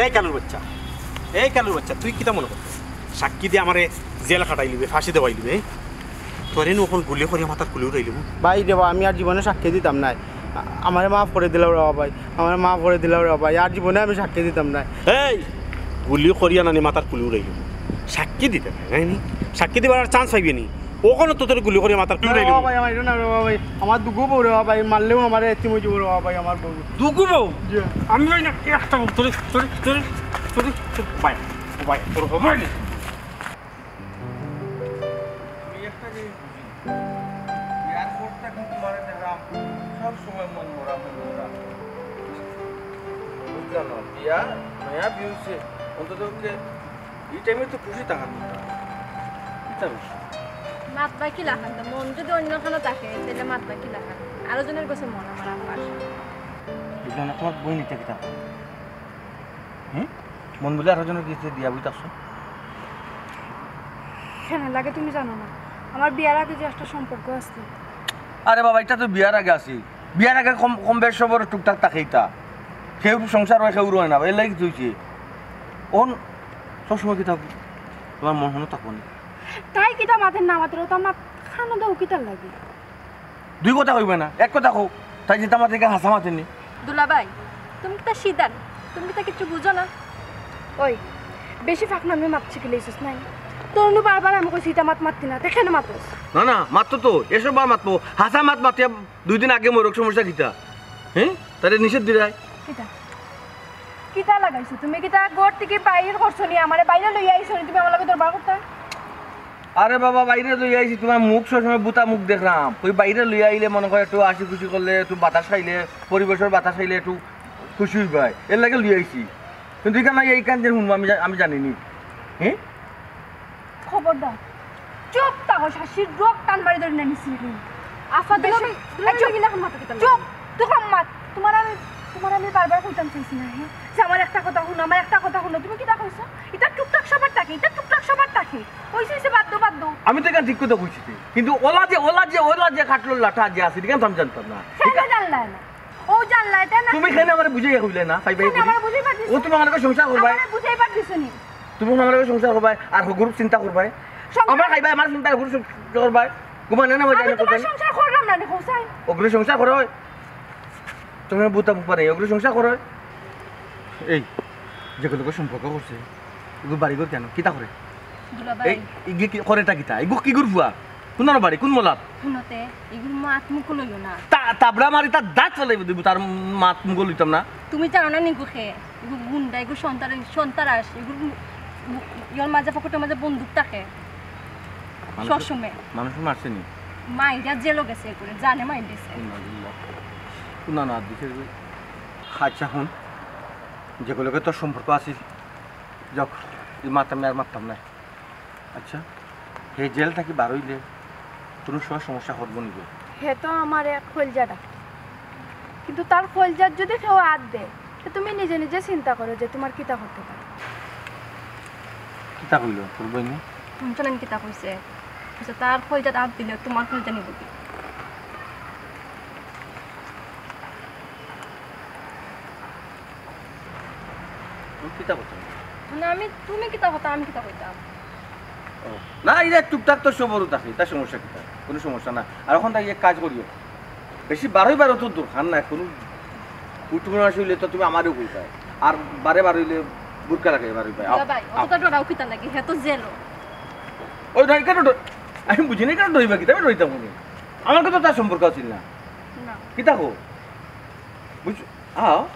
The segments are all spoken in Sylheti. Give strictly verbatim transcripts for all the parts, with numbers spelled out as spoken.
এই কালুর বাচ্চা, এই কালুর বাচ্চা, তুই কিতা মনে করছস? সাক্ষী দিয়া আমারে জেল খাটাইলিবে, ফাঁসি দেওয়াইলিবে, হ্যাঁ? তোরে নু অখন গুলি করিয়া মাথার খুলি উড়াইলিমু। ভাই রে বা, আমি আর জীবনে সাক্ষী দিতাম নায়। আ-, আমারে মাফ করি দিলাও রে বা ভাই, আমারে মাফ করি দিলাও রে বা ভাই, আর জীবনে আমি সাক্ষী দিতাম নায়। এই, গুলি করিয়া নানি মাথার খুলি উড়াইলিমু, সাক্ষী দিতে নায়, নায় নি? সাক্ষী দিবার আর chance পাইবে নি? অখনো তো তোরে গুলি করিয়া মাথার খুলি উড়াইলিমু। রে বা ভাই, আমার এটা না রে বা ভাই, আমার দুগু বউ রে বা ভাই, মারলেও আমারে এতিম অই যাইবো রে বা ভাই, আমার বউ। দুগু বউ? জি। আমি ওই না, একটা বউ, তোরে, তোরে, তোরে, তোরে, তোরে, ভাই, ভাই, তোর হবে না। আমি একটা জিনিস বুঝি না। এয়ারপোর্টটা কিন্তু মানে দেখলাম সব সময় মন মরা, মন মরা। বুঝলাম না, বিয়া, নয়া বিয়া অইছে, অন্তত ওকে এই টাইমে তো খুশি থাকার কথা। কিতা অইছে? মাতবা কিলাখান তো, মন যদি অন্যখানো থাকে, তাইলে মাতবা কিলাখান? আরো জনের গেছে মন আমার আব্বার। বুঝলাম না, তোমার বইন ইটা কিতা? হুম? মন বলে আরো জনের গেছে দিয়া বই থাকছো? কেনে লাগে তুমি জানো না? আমার বিয়ার আগে যে একটা সম্পর্ক আছিল। আরে বাবা, ইটা তো বিয়ার আগে আছিল। বিয়ার আগে কম, কম বেশ সবর টুকটাক থাকে ইতা। কেউ সংসার অয়, কেউ অয় না। এর লাগি তুই কি? অন সবসময় কি থাকবো? তোমার মন হনো থাকবো না। তাই কিতা মাতের না মাতের, ওটা আমার খানো দাও কিতার লাগি? দুই কথা কইবে না, এক কথা কও। তাই যেটা আমার থেকে হাসা মাতেনি। দুলাভাই, তুমি কিতা সিধা নি? তুমি কিতা কিচ্ছু বুঝো না? ওই, বেশি ফাঁকনামি মাত শিখিলেইছস নাই? তোর নু বারবার আমি কইছি ইটা মাত মাততি না, তে কেনে মাতস? না, না, মাততো তো, এসব বার মাতবো। হাসা মাত মাতিয়া দুই দিন আগে মরক সমস্যা কিতা? হ্যাঁ? তারে নিষেধ দিরায়। কিতা? কিতা লাগাইছো? তুমি কিতা ঘর থেকে বাইর করছো নি? আমারে বাইরে লইয়া আইছো নি? তুমি আমার লগে দরবার করতা? আরে বাবা, বাইরে লইয়া আইছি, তোমার মুখ সবসময় বুতা মুখ দেখলাম। ওই বাইরে লইয়া আইলে মনে হয় একটু হাসি খুশি করলে, একটু বাতাস খাইলে, পরিবেশর বাতাস খাইলে একটু খুশি হইবায়, এর লাগি লইয়া আইছি। কিন্তু এখানে এই কান যে হুনবো আমি জা-, আমি জানি নি। হ্যাঁ? খবরদার, চুপ থাকো, শাশির রোগ টান মারি ধরি না নিছি। আফা, বেশি দুলাভাই, দুলাভাই, এই চুপ। এগুলা এখন মাথা কিতা চুপ, লাগে? তুই কম মাত। তোমার আমি, তোমার আমি বারবার কইতাম চাইছি না, হ্যাঁ? যে আমার একটা কথা হুনো, আমার একটা কথা হুনো। তুমি কিতা কইছো? ইটা টুকটাক সবার থাকে, ইটা টুকটাক সবার থাকে। কইছি যে বাদ দাও, বাদ দাও। আমি তো এখানে ঠিক কথা কইছি তে। কিন্তু ওলা যে, ওলা যে, ওলা যে কাটলোর লাঠা যে আছে, এটা তো আমি জানতাম না। কেনে জানলায় না? ও জানলায়, তাই না? তুমি কেনে আমারে বুঝাইয়া কইলে না, ভাই ভাই কেনে করি? আমারে বুঝাইবার দিছো? ও তুমি আমার লগে সংসার করবায়? আমারে বুঝাইবার দিছো নি? তুমি আমার লগে সংসার করবায়, আর হগুর চিন্তা করবায়। সংসার আমার খাইবায়, আমার চিন্তা হগুর সং-, করবায়। ঘুমানে না আমি মজা তো তোমার করবেন। সংসার করলাম না নি, হোসাইন। অগুর সংসার করো। তুমি বুতা মুখ পারে, অগুর সংসার করো। এই, যেগুলোকে সম্পর্ক করছে, এগুলো বাড়ি ঘর কেন? কিতা করে? দুলাভাই। এই, ইগি কি করেটা কিতা? ইগু কি গুরফুয়া? কোন বাড়ি? কোন মলার? হুনতে, ইগুর মাত মুখ লইও না। তা-, তাবড়া মারি তার দাঁত ফালাই দিব, তার মাত মুখ লইতাম না। তুমি জানো না নিগু খে? ইগু গুন্ডা, ইগু সন্তান-, সন্তারাস, ইগুর মু-, মু-, ইয়র মাঝে পকেটের মাঝে বন্দুক থাকে। মানুষ, সবসময়। মানুষ মারছে নি? মাইরা জেলও গেছে করে, জানে মাইর দিছে। ইন্নালিল্লাহ। কোন না দিছে? আচ্ছা, হুন, যেগুলোকে তোর সম্পর্ক আছিল, যাক, এই মারতাম না, আর মারতাম না। আচ্ছা, হে জেল থাকি বার হইলে কোনো সময় সমস্যা করবো নিবে? হে তো আমার এক কইলজা ডাক্তার, কিন্তু তার কইলজাত যদি কেউ আত দেয়, তো তুমি নিজে নিজে চিন্তা করো যে তোমার কিতা করতে পারে। কিতা কইল তোর বইনে? হুনছো না কিতা কইছে? কইছে, "তার কইলজাত আত দিলে তোমার কইলজা নিব কি?" তুমি কিতা করছো? না, আমি, তুমি কিতা কথা, আমি কিতা কইতাম? ও, না, এটা টুকটাক তো সবরও থাকে, এটা সমস্যা কিতা? কোনো সমস্যা না। আর এখন তাই এক কাজ করিও, বেশি বারোই বারো তো দরকার নাই, কোনো কুটুম আসে হইলে তো তুমি আমারেও কইতায়। আর বারে বারে হইলে বুরকা লাগে বারোই বারো। আও, দুলাভাই, আও। অতটা ডরাও কিতা লাগে? হে তো জেলো। ওই নয়, কেন ডর-, আমি বুঝি না কেন ডরিবা কিতা? আমি ডরিতাম কোনো। আমার কথা তার সম্পর্ক আছিল না। না। কিতা কো? বুঝ-, আও।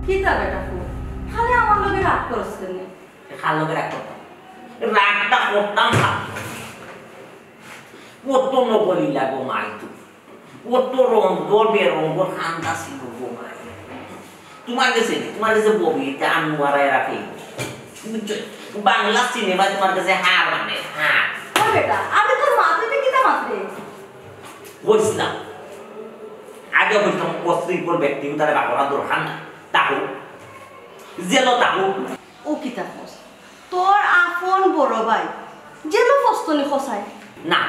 কিতা বেটা ফুল? খালি আমার লগে রাগ করস কেনে? কার লগে রাগ করতাম? রাগটা করতাম না। কত নকলি লাগো মাই তো। কত রঙ, বেরঙ, খান্দা ছিল গো মাই। তোমার গেছে, তোমার গেছে ববি, এটা আনোয়ারা এরা ফেল। বুঝছো? বাংলা সিনেমা তোমার গেছে হার মানে, হার। ও বেটা, আমি তোর মা, তুই কিতা মাতরে? কইছিলাম। আগে কইছিলাম, অশৃঙ্খল ব্যক্তি, তারা বাবা দরকার না। তাহো। জেলো তাহো। ও কিতা কস? তোর আপন বড় ভাই, জেলো ফস্তনি খসায়। না,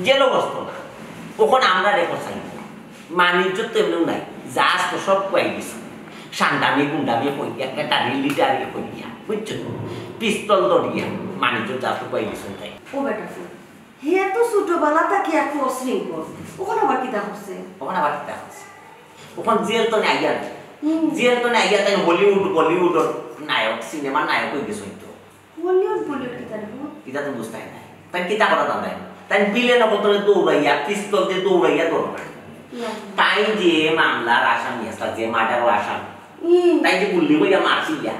জেলো ফস্ত না। অখন আমরা রে খসাই। মান ইজ্জত তো এমনেও নাই। যা আস্ত সব কই দিছি। সান্ডামি গুন্ডামি কইয়া, ক্যাটারি লিডারি কইয়া, বুঝছো? পিস্তল ধরিয়া মানুষজন যা তো পাই গেছেন তাই। ও বেটা ফুল, হে তো ছোটবেলা থাকি একটু অশৃঙ্খল। ওখানে আবার কিতা করছে? ওখানে আবার কিতা করছে? ওখানে জেল তো নাই আর। হুম। জেল তো নাই আর, তাই হলিউড, বলিউডর নায়ক, সিনেমার নায়ক হয়ে গেছে তো। বলিউড, বলিউড কিতা রে? ইটা তো বুঝতাই নাই। তাই কিতা করা দাদা? তাই বিলেন কতরে দৌড়াইয়া, পিস্তল দিয়ে দৌড়াইয়া দৌড়ায়। না। তাই যে মামলার আসামি আসলা, যে মার্ডারর আসামি, হুম। তাই যে গুল্লি কইয়া মারছিলা,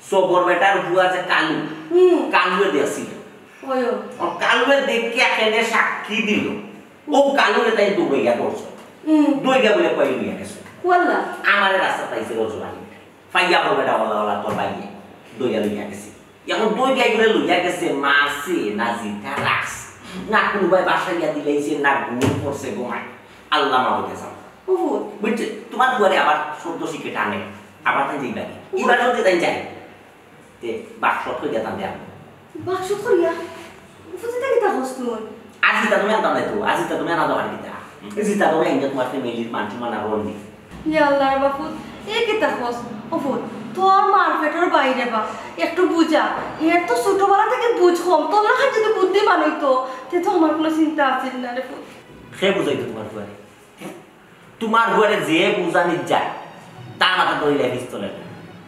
সবর বেটার বুয়া যে কালু, হুম। কালুয়ে দেখছিল। ওই ও। ও কালুয়ে দেখিয়া কেনে সাক্ষী দিল। ও কালুরে তাই দৌড়াইয়া ধরছে। হুম। দৌড়াইয়া বলে কই নিয়ে গেছে। ওয়াল্লা। আমারে রাস্তা পাইছে রজবানি। ফাইয়া করবে এটা ওলা ওলা তোর বাইয়ে। দৌড়াইয়া লইয়া গেছে। এখন দৌড়াইয়া করে লইয়া গেছে, মারছে, না জিতা রাখছে, না কোনো ভাই বাসাইয়া দিলাইছে, না ঘুম পড়ছে ঘুমায়। আল্লাহ মাহবুদে যাও। ওহো। বুঝছে? তোমার ঘরে আবার সদ্য শিখে টানে, আবার তাই যাইবা কি? এবার যদি তাই যাই, তে বাক্স কই যেতাম দেয়া। বাক্স করিয়া? ফুজিতা কিতা হস তুই? আজি তা তুমি আনতাম নাই তো, আজি তা তুমি আনা দরকার কিতা? এই জিতা তুমি আনতে তোমার ফ্যামিলির মান সম্মান আর রন নেই। ইয়া আল্লাহ রে বাপুত, এ কিতা হস? ও ফুত, তোর মার পেটর বাইরে বা, একটু বুঝা। এর তো ছোটবেলা থেকে বুঝ কম, তোর লাখান যদি বুদ্ধিমান হইতো, তে তো আমার কোনো চিন্তা আছিল না রে ফুত। সে বুঝাইতো তোমার ঘরে। তোমার ঘরে যে বুঝানি যায়, তার মাথা ধরিলে পিস্তলে।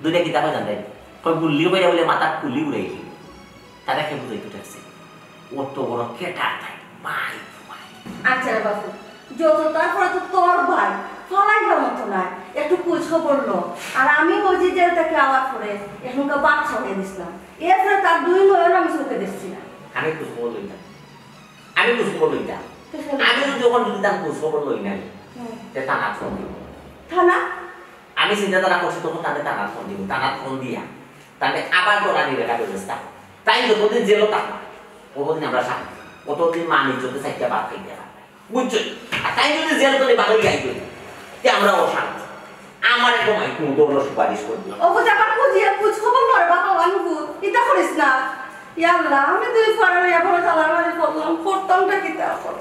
দুইটা কিতাবে জানতে, কয় গুল্লি কইরা বলে মাথা খুলি উড়াইলি। তারা কে বুঝাইতো ঠেকছে? অত বড় কেটা তাই, মাই, মাই। আচ্ছা রে বাপু, যত তারপরে তো তোর ভাই, ফালাইবার মতো নাই, একটু খোঁজ খবর ল। আর আমি ওই যে জেল থেকে আওয়ার পরে এখনকার বাপ ছাড়িয়ে দিছিলাম, এরপরে তার দুই নয়ন আমি চোখে দেখছি না। আমি খোঁজ খবর লই না। আমি খোঁজ খবর লইতাম। তো শোনো। আমি যদি যখন যদি তার খোঁজ খবর লই না, হুম। তে থানা ফোন দিব। থানা? আমি চিন্তাধারা করছি তখন তাদের থানা ফোন দিব। থানা ফোন দিয়া তাদের আবার ধরানি লেখা ব্যবস্থা। তাই যতদিন জেলও থাকবা, কতদিন আমরা শান্তি, কতদিন মা নিজতে চাইতে বাদ খাইতে পারবে। বুঝছো? আর তাই যদি জেল করে বারোই গাই করি, তে আমরা অশান্ত। আমার একটা মাইক মতো হলো সুপারিশ করবো। ও বুঝে আবার খুঁজিয়ে খোঁজ খবর করে বাবা, আমি বুঝ, ইতা করিস না। ইয়া আল্লাহ, আমি দুই ফাড়া লইয়া বড় জ্বালার মাঝে পড়লাম, করতামটা কিতা এখন?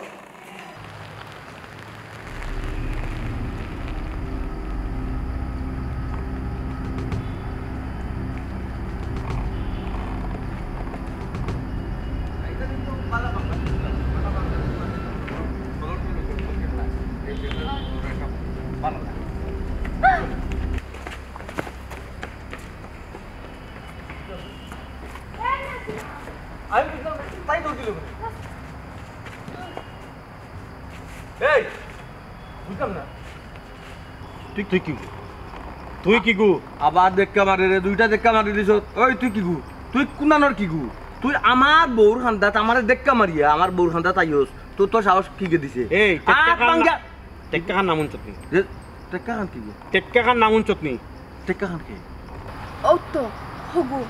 আমি বুঝলাম না, তাই দৌড় দিল কেন? এই, বুঝলাম না। তুই, তুই কিগু? তুই কিগু? আবার ধাক্কা মারে রে, দুইটা ধাক্কা মারি দিছস। ওই তুই কিগু? তুই কুনানোর কিগু? তুই আমার বউর কান্দাত আমারে ধাক্কা মারিয়া আমার বউর কান্দাত আইছস। তোর তো সাহস কিগু দিছে? এই, আত টেক্কা খান না-, ভাঙ্গা। টেক্কা খান নাম হুনছত নি? যে, টেক্কা খান কিগু? টেক্কা খান নাম হুনছত নি? টেক্কা খান কে? ও তো, হগু।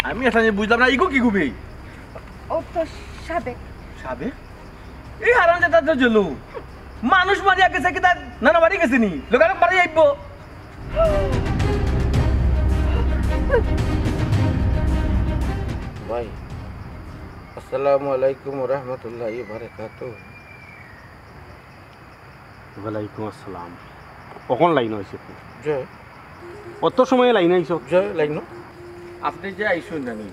আমি এটা নিয়ে বুঝলাম না, ইগু কিগু বে? ও তো সাবেক। সাবেক? এই হারামজাদা তো জেলো। মানুষ মারিয়া গেছে কি তার নানা বাড়ি গেছে নি? লোকারক বাড়ি আইবো। ভাই, আসসালামু আলাইকুম ওয়া রাহমাতুল্লাহি ওয়া বারাকাতুহু। ওয়ালাইকুম আসসালাম। কখন লাইন হয়েছে আপনি? যে। অত সময় লাইন আইছো? যে লাইন। আপনি যে আইসুন নানি,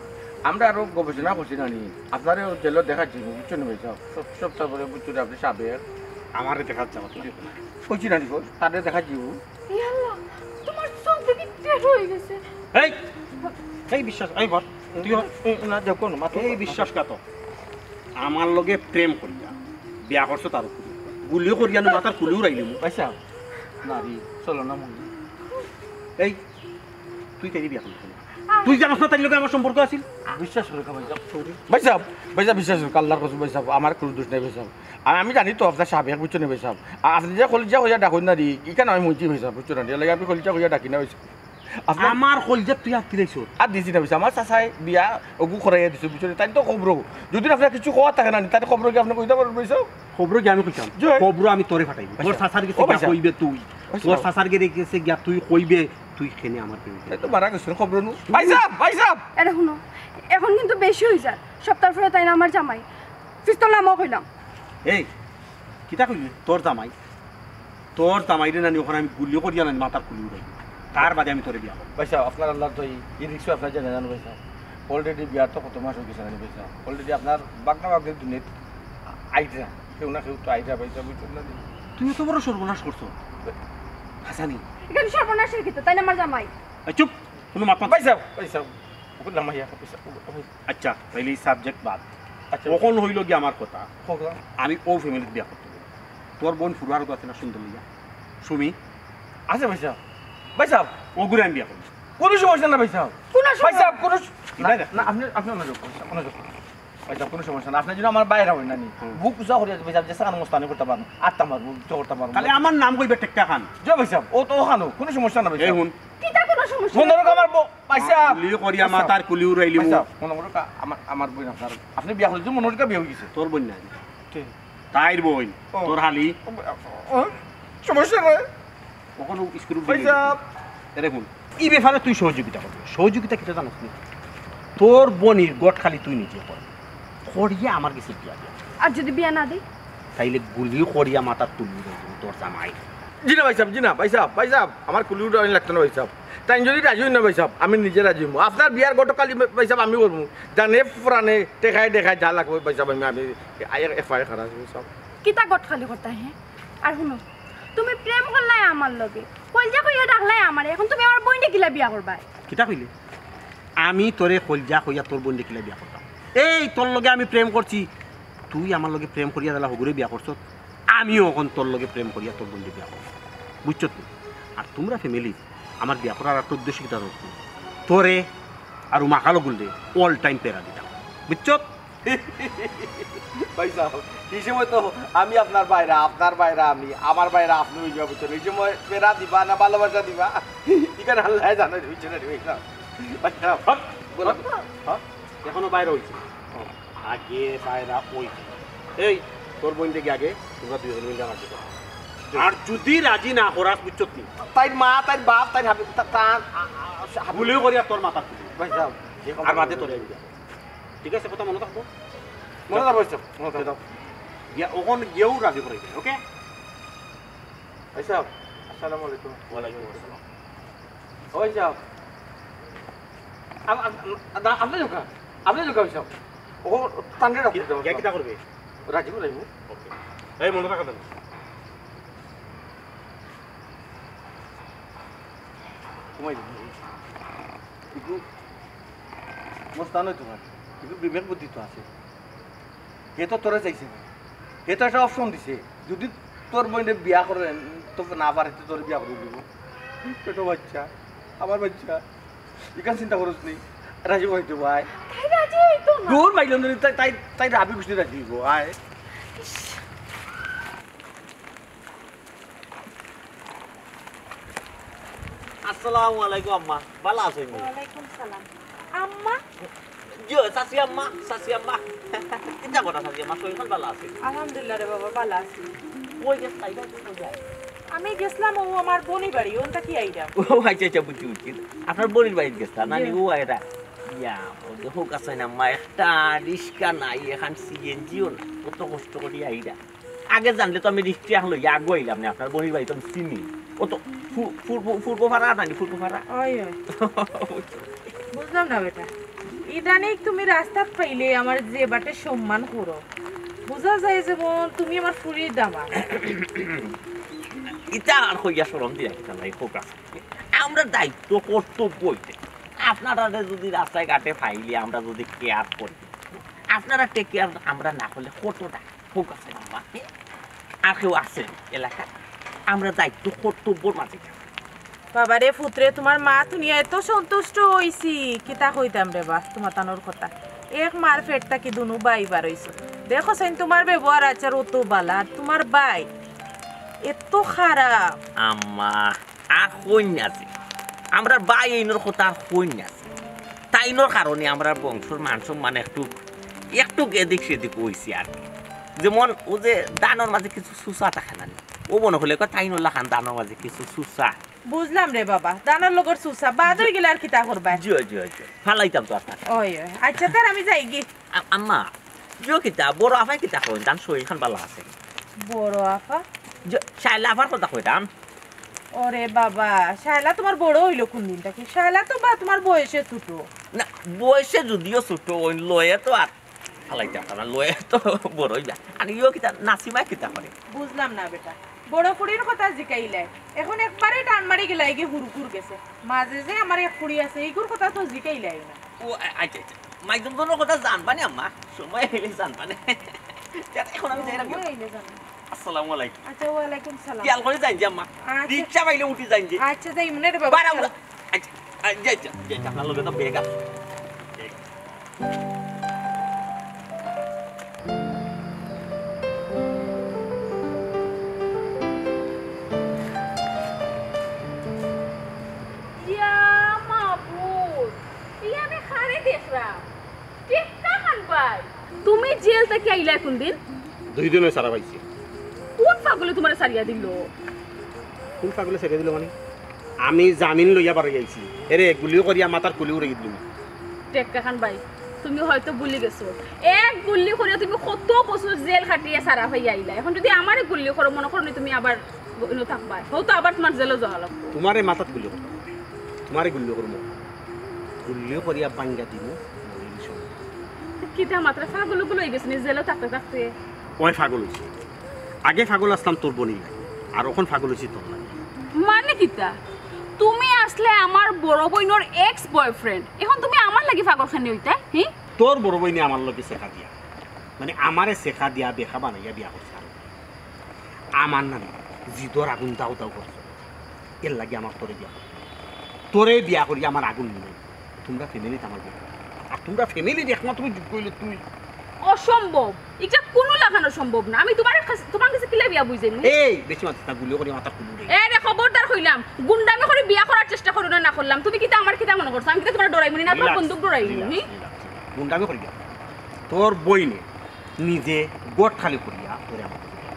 আমরা আরো গবেষণা করছি নানি, আপনারে জেলো দেখা যাইব, বুঝছেন ভাই সাহেব? সব, সব তারপরে বুঝছেন আপনি সাবেক। আমারে দেখা যাওয়া তো লাগবে না। কইছি নানি গো, তারে দেখা যাইব। ইয়া আল্লাহ, তোমার চোখ দেখি টেট হয়ে গেছে। এই, এই বিশ্বাস, এই বল, তুই হ। এ, না, দেখো না, মাথা এই বিশ্বাসঘাতক। আমার লগে প্রেম করিয়া বিয়া করছো তার উপরে। গুলি করিয়া নু মাথার খুলি উড়াইলি মু। আচ্ছা, নারী, চলো না মনে। এই, তুই তাইরে বিয়া করলি কেনে? তুই জানোস না তাইর লগে আমার সম্পর্ক আছিল? বিশ্বাস করে ভাই সাহেব, sorry। ভাই সাহেব, ভাই সাহেব, বিশ্বাস করুন, আল্লাহর কসম ভাই সাহেব, আমার কোনো দোষ নাই ভাই সাহেব। আর আমি জানি তো আপনার সাবেক, বুঝছো না ভাই সাহেব? আর আপনি যে কলিজা হইয়া ডাকইন না রে, এখানে আমি মঞ্চি ভাই সাহেব, বুঝছো না? এর লাগি আপনি কলিজা হইয়া ডাকি না ভাই সাহেব। আপনি আমার কলিজাত তুই আটকি রইছস। আর দিছি না ভাই সাহেব, আমার চাচায় বিয়া ওগু করাইয়া দিছে, বুঝছো না? তাই তো খবর। যদি আপনার কিছু খবর থাকে না, তাই খবর কি আপনি কইতে পারবেন ভাই সাহেব? খবর কি আমি কইতাম? জি। খবর আমি তোরে পাঠাইবো। তোর আচ্ছা। চাচার গেছে ও ভাই গিয়া সাহেব। কইবে তুই। আচ্ছা। তোর চাচার গেছে গিয়া তুই কইবে, তুই কেনে আমার প্রেমে এই তো মারা গেছে, খবর নু। ভাই সাহেব, ভাই সাহেব। এরে হুনো, এখন কিন্তু বেশি হয়ে যায়। সপ্তাহ পরে তাই না আমার জামাই। পিস্তল নামাও কইলাম। এই, কিতা কইলি? তোর জামাই? তোর জামাইরে নানি অখন আমি গুলি করিয়া নানি মাথার খুলি উড়াই, তার বাদে আমি তোরে বিয়া করমু। ভাইসাব, আপনার আল্লাহর তো এই রিক্সও আপনার জানা জানো ভাইসাব। অলরেডি বিয়ার তো কত মাস অই গেছে নানি ভাইসাব। অলরেডি আপনার বাগনা বাগনির দুনিয়াত আইরা, কেউ না কেউ তো আইরা ভাইসাব, বুঝছেন না? তুই অত বড় সর্বনাশ করছস হাসানি। ইখান সর্বনাশের কিতা, তাইন আমার জামাই। এই চুপ, কুনু মাত মাত। ভাইসাব, ভাইসাব, ওগুলো নামাইয়া ভাইসাব, ওগুলো, ওগুলো। আচ্ছা, তাইলে এই সাবজেক্ট বাদ। আচ্ছা। অখন অইলো গি আমার কথা, হোক না। আমি অউ ফ্যামিলিত বিয়া করতে অইবো। তোর বইন ফুরুয়ার তো আছে না সুন্দর লইয়া, সুমি, আচ্ছা ভাইসাব, ভাইসাব, অগুরে আমি বিয়া করমু। কোনো সমস্যা না ভাইসাব। কোনো সমস্যা ভাইসাব, কোনো স- ভাই না। না, আপনি, আপনি মনোযোগ করুন, মনোযোগ করুন। ভাইসাব, কোনো সমস্যা না। আপনি যদি আমার বাইরে হন না নি, হুম। বুক উঁচা করিয়া ভাইসাব, যে সান মোস্তানি করতে পারবো, আটটা মারবো, উঁচা করতে পারবো। তাহলে আমার নাম কইবে টেক্কা খান। যে ভাইসাব, ও তো ওখানো, কোনো সমস্যা না এই ভাইসাব। হুন, কিতা কোনো সমস্যা মনে নাই? রাখো আমার ব-, ভাইসাব। গুলি করিয়া মাথার খুলি উড়াইলিমু। ভাইসাব, মনে করো কা-, আমার, আমার বইন আপনার, আপনি বিয়া করলে মনে করো বিয়া হয়ে গেছে। তোর বইন নাই, কে? তাইর বইন, ও। তোর হালি। ও, ও, সমস্যা নয়। অখন স্কুল ভাইসাব। এরে হুন, এই ব্যাপারে তুই সহযোগিতা করবে। সহযোগিতা কিতা জানোস নি? তোর বইনর গট খালি তুই নিজে কর, করিয়া আমার গেছে বিয়া দিয়া। আর যদি বিয়া না দেই? তাইলে গুলি করিয়া মাথার তুলি উড়াইলিমু তোর জামাই। জি না ভাইসাব, জি না ভাইসাব, ভাইসাব, আমার খুলি উড়ানি লাগতো না ভাইসাব। তাইন যদি রাজি হইন না ভাইসাব, আমি নিজে রাজি হইমু। আপনার বিয়ার গত খালি ভাইসাব আমি করমু। জানে পুরানে, টেকায় টেকায় যা লাগবো ভাইসাব, আমি, আমি এফআইআর খারাপ ভাইসাব। কিতা গট খালি করতা হে? আর হুনো, তুমি প্রেম করলায় আমার লগে, কইলজা কইয়া ডাকলায় আমারে, অখন তুমি আমার বইনরে কিলা বিয়া করবায়? কিতা কইলে? আমি তোরে কইলজা কইয়া তোর বইনরে কিলা বিয়া করতাম? এই তোর লগে আমি প্রেম করছি, তুই আমার লগে প্রেম করিয়া দিলা হগুরে বিয়া করছস, আমিও অখন তোর লগে প্রেম করিয়া তোর বইনরে বিয়া করমু, বুঝছস তুই? আর তোমরা ফ্যামিলি আমার বিয়া করার আর উদ্দেশ্য কিতা জানোস নি? তোরে আর মাকালো গুলরে অল টাইম প্যারা দিতাম, বুঝছস? ভাইসাব, এই সময় তো আমি আপনার বাইরা, আপনার বাইরা আমি, আমার বাইরা আপনি হয়ে যাওয়া বুঝছেন। এই সময় প্যারা দিবা না ভালোবাসা দিবা, এখানে আল্লাহ জানে, বুঝছেন না ভাইসাব? ভাইসাব, হট, বলো। Hot, hot. এখনো বাইরে হইছে। আগে বাইরা হইছে। এই, তোর বইনরে গিয়া আগে, তোমরা দুইজন মিলে রাজি করো। আর যদি রাজি না করাস, বুঝছস নি? তাইর মা, তাইর বাপ, তাইর হাবি-, তা-, তার, আ-, আ-, হাবি-, গুলি করিয়া তোর মাথা খুলি। ভাইসাব, যে আর বাদে তোরে আমি বিয়া। ঠিক আছে, কথা মনে থাকবো? মনে থাকবো ভাইসাব, মনে থাকবো। গিয়া, অখন গিয়াও রাজি করাই দে, ওকে? ভাইসাব, আসসালামু আলাইকুম। ওয়ালাইকুম আসসালাম। ও ভাইসাব, আপ-, আপ-, আপ-, আপনি ঢুকা, আপনি ঢুকা ভাইসাব। ও, তানরে রাখতে দাও। গিয়া কিতা করবে? রাজি করাইবো। ওকে। এই মনে রাখা দেন। ঘুমাই দিবি। একটু মস্তান হইতে পারে, একটু বিবেক বুদ্ধি তো আছে। হে তো তোরে চাইছে না, হে তো একটা অপশন দিছে, যদি তোর বইনে বিয়া করেন তো না পারে তো তোরে বিয়া করে দিব। ছোট বাচ্চা, আমার বাচ্চা, এখান চিন্তা করছ নি? রাজি হইতে ভাই। তাই রাজি হইতো না। দূর মাইল না, তাই, তাই, তাই রাবি খুশি রাজি হইব, আয়। আসসালামু আলাইকুম আম্মা, ভালা আছইন নি? ওয়ালাইকুম সালাম। আম্মা? জি, চাচি আম্মা, চাচি আম্মা। কিতা কথা চাচি আম্মা, শরীর খান ভালা আছে? আলহামদুলিল্লাহ রে বাবা, ভালা আছি। কই গেছলা, ইটা কই যায়? আমি গেছলাম ও আমার বইনর বাড়ি, অন থাকি আইরাম। ও আচ্ছা আচ্ছা, বুঝছি বুঝছি। আপনার বইনর বাড়িত গেছলা, নানি ও আইরা। ইয়া, ও যে হোক আছে না, আম্মা একটা রিক্সা নাই, এখান সিএনজিও না, কত কষ্ট করি আইরা। আগে জানলে তো আমি রিক্সা এখন লইয়া আগে আইলাম না, আপনার বইনর বাড়ি তো আমি চিনি। ও তো ফু-, পূর্ব, পূর্ব পাড়া নানি, পূর্ব পাড়া। ওই, ওই। বুঝলাম না বেটা, ইদানিং তুমি রাস্তাত পাইলে আমার যে বাটে সম্মান করো, বুঝা যায় যেমন তুমি আমার ফুরির দামান্দ। ইটা আর কইয়া শরম দিয়া কিতা নাই, হোক আছে। আমরা দায়িত্ব কর্তব্য হইতে। আপনারা যদি রাস্তায় ঘাটে পাইলে আমরা যদি কেয়ার করি, আপনারা টেক কেয়ার আমরা না করলে কতটা হোক আছে আম্মা? আর কেউ আছে এলাকায়? আমরা দায়িত্ব কর্তব্যর মাঝে। বাবারে পুত্রে, তোমার মা তুনিয়া এত সন্তুষ্ট হইছি, কিতা কইতাম রে বা, তোমার তানোর কথা। এক মার পেট থাকি দুনু ভাই বার হইছো। দেখো সাইন, তোমার ব্যবহার আচার অত বালা, আর তোমার ভাই এত খারাপ। আম্মা, আর কইন না যে। আমরা ভাই এইনর কথা আর কইন না যে। তাইনর কারণে আমরা বংশর মান সম্মান একটু, একটু এদিক সেদিক হইছে আর কি। যেমন ও যে ধানর মাঝে কিছু সুসা থাকে না নি? ও মনে হলে কয় তাইনর লাখান ধানর মাঝে কিছু সুসা। বুঝলাম রে বাবা, ধানর লগর সুসা বাদ হয়ে গেলে আর কিতা করবায়? জি, জি, জি। ফালাইতাম তো আপনার। ওই, ওই। আচ্ছা, তার আমি যাই গি। আ-, আম্মা, জিও কিতা, বড় আফায় কিতা কইন? তান শরীর খান বালা আছে। বড় আফা? যে শায়লা আফার কথা কইরাম। ওরে বাবা, শায়লা তুমার বড় অইলো কুন দিন থাকি? শায়লা তো বা তুমার বয়সে ছোট। না, বয়সে যদিও ছোট অইন, লয়ে তো আর ফালাইতাম পারতাম না, লয়ে তো বড় অইবা। আর ইও কিতা, নাসিমা কিতা করে? বুঝলাম না বেটা, বড় ফুড়ির কথা জিকাইলায়, এখন একবারে টান মারি গেলায় গি হুরুকুর গেছে। মাঝে যে আমার এক ফুড়ি আছে, ইগুর কথা তো জিকাইলায় না। ও, আ-, আচ্ছা, আচ্ছা। মাইদুম দোনোর কথা জানবা নি আম্মা, সময় অইলে জানবা নি। যাক, এখন আমি যাইরাম। সময় অইলে জানবা। আসসালামু আলাইকুম। আচ্ছা, ওয়ালাইকুম সালাম। খেয়াল করি যাইন যে আম্মা। আচ্ছা। রিক্সা পাইলে উঠি যাইন যে। আচ্ছা, যাইমু নে রে বাবা। বাড়া, খেয়াল। আচ্ছা, আচ্ছা, যাইন, যাইন, যাইন, আপনার লগে তো ব্যাগ আছে। যাইন। ইয়া মাবুদ, ইয়া আমি কারে দেখরাম? টেক্কা খান ভাই, তুমি জেল থাকি আইলায় কুন দিন? দুই দিন অয় ছাড়া পাইছি। কুন পাগলে তুমারে ছাড়িয়া দিলো? কুন পাগলে ছাড়িয়া দিলো মানে? আমি জামিন লইয়া বারই আইছি। এরে গুলি করিয়া মাথার খুলি উড়াই দিলু। টেক্কা খান ভাই, তুমি হয়তো ভুলি গেছো, এক গুল্লি করিয়া তুমি কত বছর জেল খাটিয়া ছাড়া পাইয়া আইলায়। এখন যুদি আমারে গুল্লি করো, মনো করো নি তুমি আবার ইনো থাকবায়, হউ তো আবার তুমার জেলো যাওয়া লাগবো। তুমারে মাথাত গুলি করতাম, তুমারে গুল্লি করমু, গুল্লি করিয়া ভাঙ্গা দিমু। কিতা মাতরায়, পাগল উগল অইগেছো নি জেলো থাকতে থাকতে? অয় পাগল অইছি। আগে পাগল আছলাম তোর বইনর লাগি, আর অখন পাগল অইছি তোর লাগি। মানে কিতা? তুমি আছলায় আমার বড় বইনর ex boyfriend, এখন তুমি আমার লাগি পাগল কেনে অইতায়, হি? তোর বড় বইনে আমার লগে ছেকা দিয়া, মানে আমারে ছেকা দিয়া বেকা বানাইয়া বিয়া করছে। আর আমার নামে জিদর আগুন দাউ দাউ করছে, এরলাগি আমার তোরে বিয়া করতে। তোরে বিয়া করি আমার আগুন নিবে। তুমরা family ত আমার বিয়া করো। আর তুমরা family ত একমাত্র যোগ্য অইলে তুই। অসম্ভব, ইটা কুনু লাখান অসম্ভব না। আমি তুমার কাছে, তুমার কাছে কিলা বিয়া বুঝাইমু? এই, বেশি মাতিস না, গুলি করি মাথার খুলি উড়াই। এ রে, খবরদার কইলাম, গুন্ডামি করি বিয়া করার চেষ্টা করো না, না করলাম। তুমি কিতা আমার কিতা মনে করছো? আমি কিতা তুমার ডরাইমু নি, না তুমার relax, বন্দুক ডরাইমু, relax, হি? Relax। গুন্ডামি করি বিয়া। তোর বইনে নিজে গট খালি করিয়া তোরে আমার কাছে বিয়া।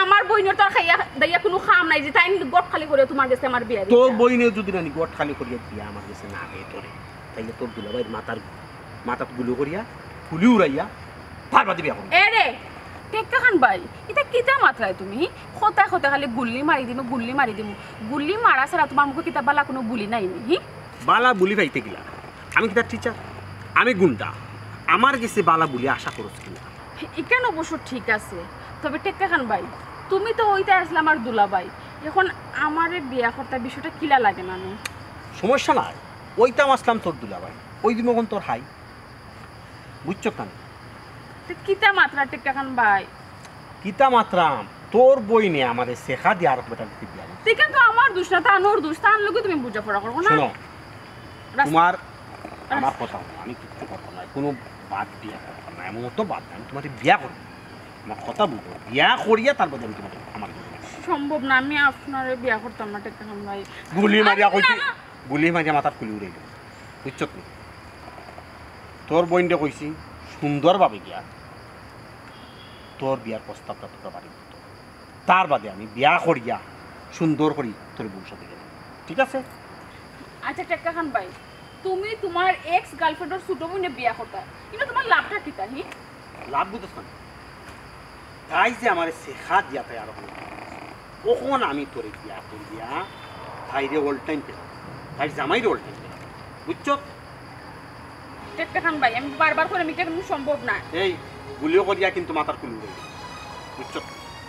আমার বইনর তো আর খাইয়া দাইয়া কুনু কাম নাই যে তাইন গট খালি করিয়া তুমার গেছে আমার বিয়া দিতা। তোর বইনে যুদি নানি গট খালি করিয়া দিয়া আমার গেছে না দেয় তোরে, তাইলে তোর দুলাভাইর মাথার, মাথাত গুলি করিয়া, গুলি উড়াইয়া, তার বাদে বিয়া করমু। এ রে, টেক্কা খান ভাই, ইতা কিতা মাতরায় তুমি? কথায় কথায় খালি গুল্লি মারি দিমু, গুল্লি মারি দিমু। গুল্লি মারা ছাড়া তুমার মুখো কিতা বালা কুনু বুলি নাই নি, হি? বালা বুলি পাইতে কিলা? আমি কিতা teacher? আমি গুন্ডা। আমার গেছে বালা বুলি আশা করছ কিলা? ইখান অবশ্য ঠিক আছে, তবে টেক্কা খান ভাই, তুমি তো অইতায় আছলায় আমার দুলাভাই, এখন আমারে বিয়া করতায়, বিষয়টা কিলা লাগে না নি? সমস্যা নাই, অইতাম আছলাম তোর দুলাভাই, অই দিমু অখন তোর হাই, বুঝছস না নি? তে কিতা মাতরায় টেক্কা খান ভাই? কিতা মাতরাম? তোর বইনে আমারে ছেকা দিয়া আরক বেটার লগে বিয়া দিছে। ইখান তো আমার দুষ না, তান অর দুষ, তান লগে তুমি বুঝাপড়া করো না। হুনো, রাস-, তুমার রাস- আমার কথা হুনো, আমি কিচ্ছু করতাম না, কুনু বাদ বিয়া করতাম না, এমন তো বাদ না, আমি তুমারে বিয়া করমু। আমার কথা বুঝো, বিয়া করিয়া তার বাদে আমি তুমারে আমার লগে বিয়া করমু। সম্ভব না, আমি আপনারে বিয়া করতাম না, টেক্কা খান ভাই। গুলি মারিয়া না, কইছি, না, না। গুলি মারিয়া মাথার খুলি উড়াই দিমু, বুঝছত নি? তোর বইনরে কইছি সুন্দরভাবে গিয়া তোর বিয়ার প্রস্তাবটা তোর বাড়িত দিতো। তার বাদে আমি বিয়া করিয়া সুন্দর করি তোর বউর সাথে গেলাম, ঠিক আছে? আচ্ছা টেক্কা খান ভাই, তুমি তুমার ex girlfriend-র ছোট বইনরে বিয়া করতায়, ইনো তুমার লাভটা কিতা, হি? লাভ বুঝছস না? তাই যে আমারে ছেকা দিয়া তাই আরো অখন আমি তোরে বিয়া করিয়া তাইরে all time পেলাম, তাইর জামাইরে all time পেলাম, বুঝছস? টেক্কা খান ভাই, আমি বারবার কইরাম, ইটা কুনু সম্ভব না। এই, গুলিও করিয়া কিন্তু মাথার খুলি উড়াই, বুঝছস?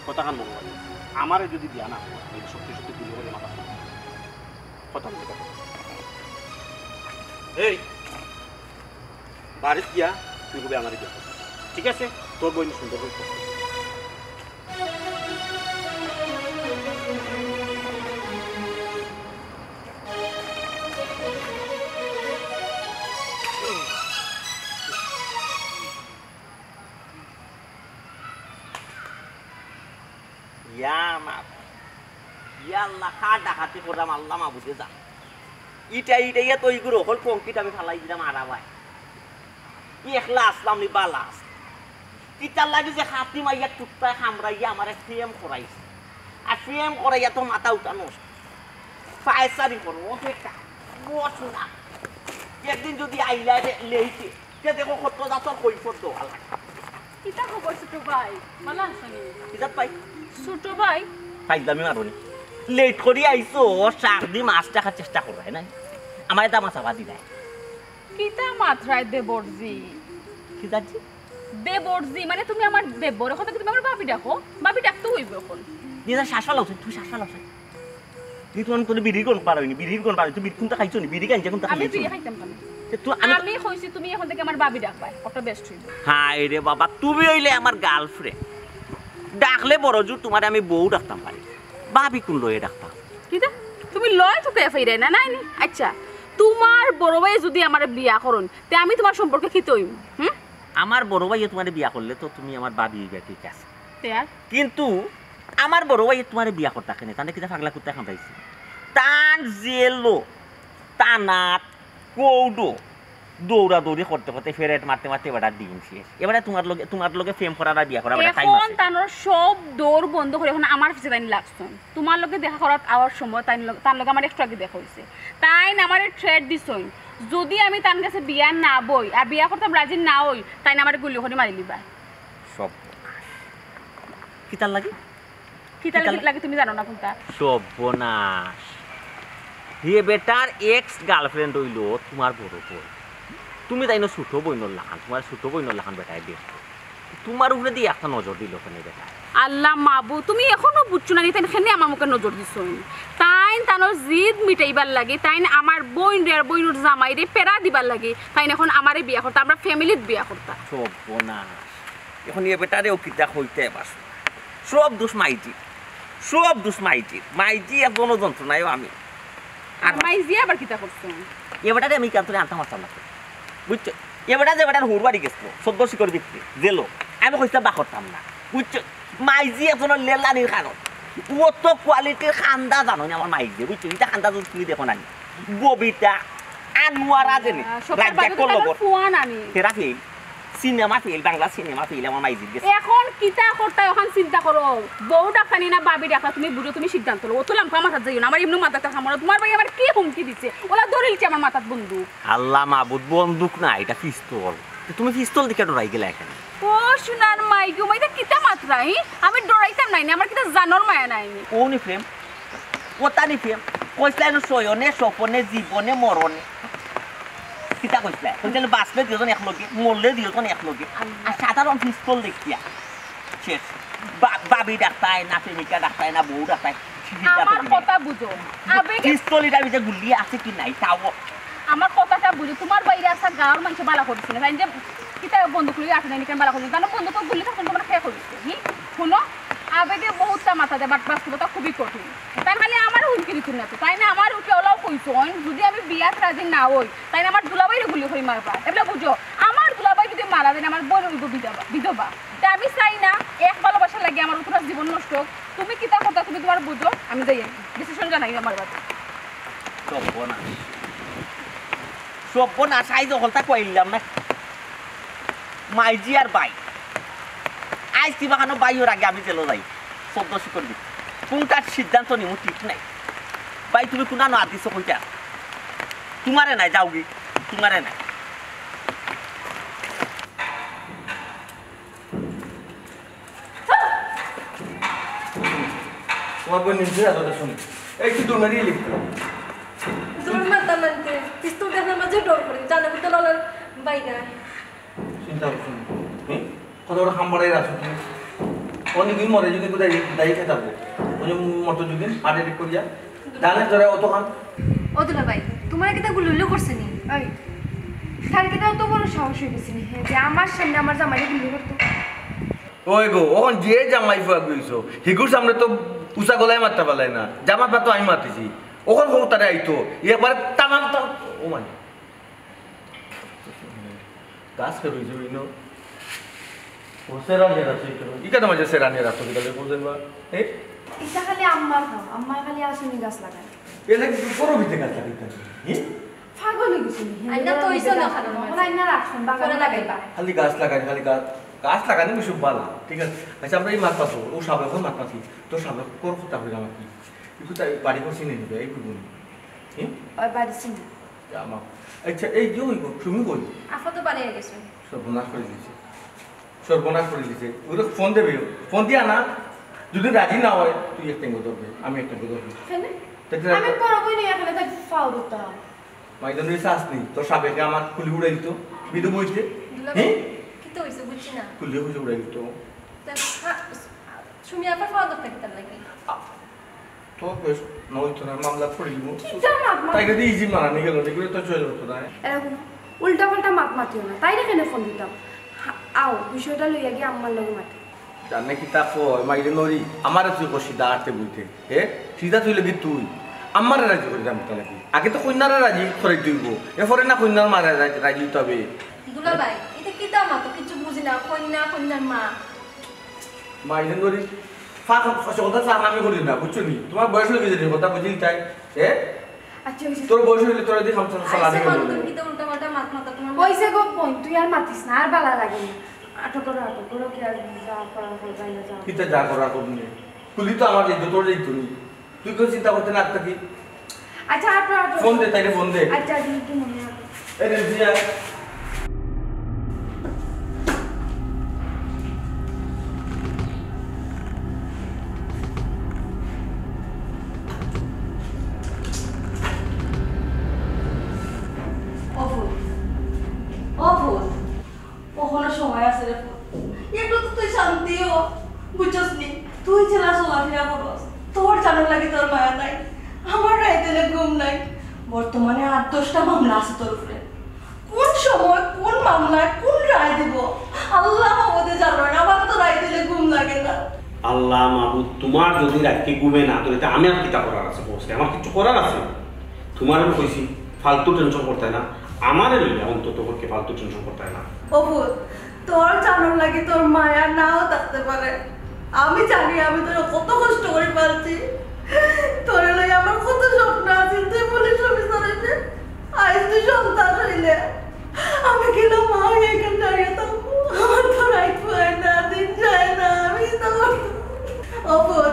কথাখান মনো রাখিস, আমারে যুদি বিয়া না করস, তাইলে সত্যি সত্যি গুলি করিয়া মাথার খুলি উড়াই। কথা মনে রাখিস। এই, বাড়িত গিয়া তুই কইবে আমারে বিয়া করতে। ঠিক আছে? তোর বইন সুন্দর করি করতে। ইয়া মা, ইয়া আল্লাহ, কার ডাকাতি করলাম আল্লাহ মাবুদে জানে। ইটা, ইটা, ইয়া তো ইগুর হকল পঙ্কিত আমি ফালাই দিলাম আরা ভাই। ই একলা আসলাম নি বালা আস। কিতার লাগি যে খাতি মাইয়া কুত্তায় কামড়াইয়া আমারে প্রেম করাইছে। আর প্রেম করাইয়া তো মাথা উঠা নষ্ট। ফায়সারি করো, ও বেটা, বস না। একদিন যদি আইলা রে লেইতে, তে দেখো কত জাতর কৈফত দেওয়া লাগে। কিতা খবর ছোট ভাই? ভালা আছো নি? কিতাত ভাই? ছোট ভাই, ফাইজলামি মারো নি। লেট করি আইছো, সার দি মাছ টাকার চেষ্টা করো, না? আমার এটা মাছ আবার দিলাই। কিতা মাতরায় দেবরজি? কি যাচ্ছি? দেবরজি, মানে তুমি আমার দেবর, এখন থেকে তুমি আমার ভাবি ডাকো। ভাবি ডাকতে হইব এখন। নিজের শাসা লাগছে, তুই শাসা লাগছে। তুই তোমার তোর বিড়ির গন্ধ পারবি নি, বিড়ির গন্ধ পারবি, তুই বিড়ি কোনটা খাইছো নি, বিড়ি খাইছে কোনটা আমি খাইছো বিড়ি নি? খাইতাম কেন? তে তুই আমি আমি কইছি তুমি এখন থেকে আমার ভাবি ডাকবায়, ওটা বেস্ট হইব। হায় রে বাবা, তুমি হইলে আমার গার্লফ্রেন্ড। ডাকলে বড় জোর তোমারে আমি বউ ডাকতাম পারি, ভাবি কোন লয়ে ডাকতাম? কিতা? তুমি লয় তো কে ফিরে না, নাই নি? আচ্ছা, তোমার বড় ভাই যদি আমার বিয়া করুন, তে আমি তোমার সম্পর্কে কি তৈম? হুম? আমার বড় ভাইয়ে তোমারে বিয়া করলে তো তুমি আমার ভাবি হইবা, ঠিক আছে। তে আর? কিন্তু আমার বড় ভাইয়ে তোমারে বিয়া করতা কেনে? তাহলে কিতা পাগলা কুত্তা খান পাইছি? তান জেলো, তানাত, কৌডো, দৌড়াদৌড়ি করতে করতে ফেরেট মারতে মারতে বেটার দিন শেষ। এবারে তোমার লগে, তোমার লগে প্রেম করার আর বিয়া করার বেটা টাইম এখন আছে। তানোর সব দৌড় বন্ধ করে এখন আমার পিছে তাইন লাগছইন। তোমার লগে দেখা করার আওয়ার সময় তাইন লগে, তার লগে আমার একটু আগে দেখা হইছে। তাইন আমারে থ্রেট দিছইন, যদি আমি তান কাছে বিয়া না বই আর বিয়া করতাম রাজি না হই, তাইন আমারে গুলি করে মারি লিবা। সব কিতার লাগি? কিতার কিতার লাগি? লাগে তুমি জানো না কোনটা? সর্বনাশ। হে বেটার এক্স গার্লফ্রেন্ড হইলো তোমার বড় বোন। তুমি তাইন ছোট বইনর লাখান, তোমার ছোট বইনর লাখান বেটায় দেখো। তোমার উপরে দিয়ে একটা নজর দিল কেনে বেটা? আল্লাহ মাবু, তুমি এখনো বুঝছো না নি, তাইন কেনে আমার মুখে নজর দিছইন? তাইন তানোর জিদ মিটাইবার লাগি, তাইন আমার বইনরে আর বইনর জামাইরে পেরা দিবার লাগি, তাইন এখন আমারে বিয়া করতা, আমরা ফ্যামিলিত বিয়া করতা। সর্বনাশ। এখন এ বেটারেও কিতা কইতে পারছো? সব দোষ মাইজি, সব দোষ মাইজি। মাইজি এক গণযন্ত্র নাইও আমি। আর মাইজি আবার কিতা করছো? এ বেটারে আমি কান্তরে আনতাম পারতাম না, বুঝছো? এ বেটা যে বেটার হুর বাড়ি গেছিল, চোদ্দ শিকড় বিক্রি, জেলো। আমি কইতে বা করতাম না, বুঝছো? মাইজি একজনের লেলানির কারণ। ও তো কোয়ালিটির খান্দা জানো না আমার মাইজি, বুঝছো? এটা খান্দা যদি তুমি দেখো না, ববিতা, আনোয়ারা জেনে, আহ, সব রাজ্জাক বাড়িতে কর লগর। ফুয়া নানি। হেরা fail. Cinema fail, Bangla cinema fail, আমার মাইজির গেছে। এখন কিতা করতা, এখন চিন্তা করো। বউ ডাকানি না ভাবি ডাকা, তুমি বুঝো, তুমি সিদ্ধান্ত লও। অত লম্বা মাথাত যাইও না, আমার এমনি মাথাটা খামড়া। তোমার ভাই আমার কি হুমকি দিছে? ওলা দৌড়িলছে আমার মাথাত বন্দুক। আল্লাহ মাবুদ, বন্দুক না, এটা পিস্তল। তো তুমি পিস্তল দেখে ডরাই গেলা এখানে। ও সোনার মাই গো, মাই, এটা কিতা মাতরা, হি? আমি ডরাইতাম নাই নি, আমার কিতা জানোর মায়া নাই নি। ও নি প্রেম, ও তানি প্রেম, কইছলায় না শয়নে, স্বপনে, জীবনে, মরণে। কিতা কইছলায়? কইছলায় বাঁচলে দুইজন একলগে, মরলে দুইজন একলগে। আর সাধারণ পিস্তল দেখিয়া শেষ। বা-, ভাবি ডাকতায় না, প্রেমিকা ডাকতায় না, বউ ডাকতায়, সিঁড়ি ডাকতায় আমার না। কথা বুঝো। আবেগে পিস্তল ইটার ভিতরে গুলি আছে কি নাই, তাও। আমার কথাটা বুঝো, তোমার বাইরে আসা গাঁওর মানুষে বালা করছে না, তাই যে কিতা বন্দুক লইয়া আছে না, কেন বালা করছে? জানো, বন্দুক গুলি থাকলে তোমার খেয়ে করছে, হি? শুনো, আবেগে বহুতটা মাথা দেয়, but বাস্তবতা খুবই কঠিন। তাই খালি আমার হুমকি দিচ্ছেন না তো, তাই না? আমার উঠে ওলাও কইছো, যদি আমি বিয়াত রাজি না হই, তাই না আমার দুলাভাইরে গুলি করে মারবা। এগুলা বুঝো, আমার দুলাভাই যদি মারা যায়, আমার বোন হইব বিধবা, বিধবা। তা আমি চাই না এক ভালোবাসার লাগি আমার পুরা জীবন নষ্ট হোক। তুমি কিতা কথা, তুমি তোমার বুঝো, আমি যাই, ডিসিশন জানাই আমার বাবা। সর্বনাশ, সর্বনাশ, আইজ হকলতা কইলাম না। মাইজি আর ভাই, আইজ কিবা খানো ভাই ওর আগে আমি জেলো যাই, চোদ্দ শিকড় দি। কোনটার সিদ্ধান্ত নিমু ঠিক নাই। ভাই, তুমি কোনা নো আদিছো কইতা? তোমারে নাই, যাওগি, তোমারে নাই। তোমার বোন নিচে আছে, ওটা শুনি। এই, একটু দূর মারিয়ে লিখতে। দূর মারতাম মানতে, পিস্তল দেখার মাঝে ডর করি, জানে বুঝতে লড়ার বাইরে। চিন্তা করছো না। হুম? কত বড় হাম বাড়াই রাখছো তুমি। অনেকদিন মরে যদি কোথায় দায়ী খেতাবো। ওই যে মতো যদি হার্ট অ্যাটাক করিয়া। জানে তোরা অত খান। ও দুলা ভাই, তোমার কিতা গুলুলু করছে নি? ওই, তার কিতা অত বড় সাহস হয়ে গেছে নি? হ্যাঁ, যে আমার সামনে আমার জামাইরে গুলি করতো। ওই গো, ওখান যে জামাই ফুয়া গইছো, হিগুর সামনে তো উষা গলায় মারতে পারলাই না। জামাই পা তো আমি মাতিছি। ওখান হোক তারে আইতো। একবারে তামাম তো, ও মানে। গাছ কে রইছে, রইল। ও সেরা নিয়ে রাখছে, ইটা। ইটা তো মাঝে সেরা নিয়ে রাখছে, কিতা বুঝলেন বা? এ? ইটা খালি আম্মার কাম, আম্মা খালি আসুনি গাছ লাগায়। এ লাগে বড় ভিতরে গাছ লাগাইতে হবে। এ? পাগল হয়ে গেছে নি? আইনা তো হইছে না, খালি ওখানে আইনা রাখছেন, বাগানে করে লাগাইবা। লাগাইবা। খালি গাছ লাগান, খালি গাছ, গাছ লাগানি বেশি ভালো, ঠিক আছে? আচ্ছা, আমরা এই মাছ পাবো, ও সাবেক মাছ পাচ্ছি, তো সাবেক কর কথা হইলাম আর কি। একটু তাই বাড়ি করছি নিয়ে নিবে, এই বুঝুন। হুম? ওই বাড়ি চিনি। যা মা। আচ্ছা, এই যে ওই গো, সুমি কই? আফা তো বাড়ি গেছে। সর্বনাশ করে দিছে। সর্বনাশ করে দিছে। ওই তো ফোন দেবে, ফোন দিয়া না। যদি রাজি না অয়, তুই এক টেঙ্গো ধরবে, আমি এক টেঙ্গো ধরবো। কেনে? তে তুই আমি রাজি- বড় বই নিয়ে এখানে তাই ফাও দিতাম। মাইদন রে, চাস নি? তোর সাবেকে আমার কুলি উড়াই দিত, বিধু বইতে। দুলাভাই, হ্যাঁ? কিতা অইছে বুঝছি না। কুলি হইছে উড়াই দিত। তা, হ্যাঁ, সুমি আপার ফাও ধরতে কিতার লাগি? তো বেশ, না অইতো না, মামলা পড়ি দিব। কিতা মাত মাত? তাই যদি ইজি মারানি গেল, এগুলো তো চলে যেত না। এরকম উল্টা পাল্টা মাত মাতিও না, তাইরে কেনে ফোন দিতাম? হা-, আও, বিষয়টা লইয়া গিয়া আম্মার লগে মাতি। জানে কিতা কয়, মাইরে নরি, আমারে তুই কর সিধা আটতে বইতে। এ, সিধা তুই লাগি তুই। আমারে রাজি করি দাম কিতা লাগি? আগে তো কইন্যারে রাজি করাই তুইব। এরপরে না কইন্যার মারে রাজি, রাজি হইতে হবে। দুলাভাই, এটা কিতা মাতো? কিচ্ছু বুঝি না। কইন্যা, কইন্যার মা। মাইরে নরি, ফাঁক, ফাঁক, কথা ফাঁক আমি করি না, বুঝছো নি? তোমার বয়স হয়ে গেছে রে, কথা বুঝি তাই। এ? আচ্ছা, হইছে। তোর বয়স হইলে তোর এদিকে খামচা চালা আচ্ছা, দিকে মানো, বলবো। তুমি কিতা উল্টা পাল্টা মাত মাতো? তোমার অইছে গো বোন, তুই আর মাতিস না, আর বালা লাগে না। আটক করো, আটক করো, কি আর যা করার করো, বাইরে যাও। কিতা যা করার করবি নি? কুলি তো আমার যাইতো, তোর যাইতো নি। তুই কোনো চিন্তা করতে না থাকি। আচ্ছা, আটো, আটো। ফোন দে, তাইলে ফোন দে। আচ্ছা, আচ্ছা, একটু মনে রাখো। এই রে, তুই আয়। অফুর, অফুর, অখনো সময় আছে রে ফুল। একটু তো তুই শান্তি হ, বুঝছস নি? তুই যেলা চলাফিরা করস, তোর জানোর লাগি তোর মায়া নাই, আমার রাইত অইলে ঘুম নাই। বর্তমানে আট দশটা মামলা আছে তোর উপরে। কোন সময়, কোন মামলায়, কোন রায় দিব, আল্লাহ মাবুদে জানইন, আমার তো রাইত অইলে ঘুম লাগে না। আল্লাহ মাবুদ, তোমার যদি রাইতে ঘুমে না ধরে, তে আমি আর কিতা করার আছে? বসে আমার কিছু করার আছে? তোমার আমি কইছি, ফালতু টেনশন করতে না, আমারে লইয়া অন্তত পক্ষে ফালতু টেনশন করতে না। অফুর, তোর জানোর লাগি তোর মায়া নাও থাকতে পারে। আমি জানি আমি তোরে কত কষ্ট করি পালছি। তোরে লইয়া আমার কত স্বপ্ন আছিল, তুই পুলিশ অফিসার অইতে। আইজ তুই সন্ত্রাস অইলে। আমি কিলা মা অইয়া এখান দাঁড়িয়ে থাকবো? আমার তো রাইত হয় না, দিন যায় না, আমি তো অফুর,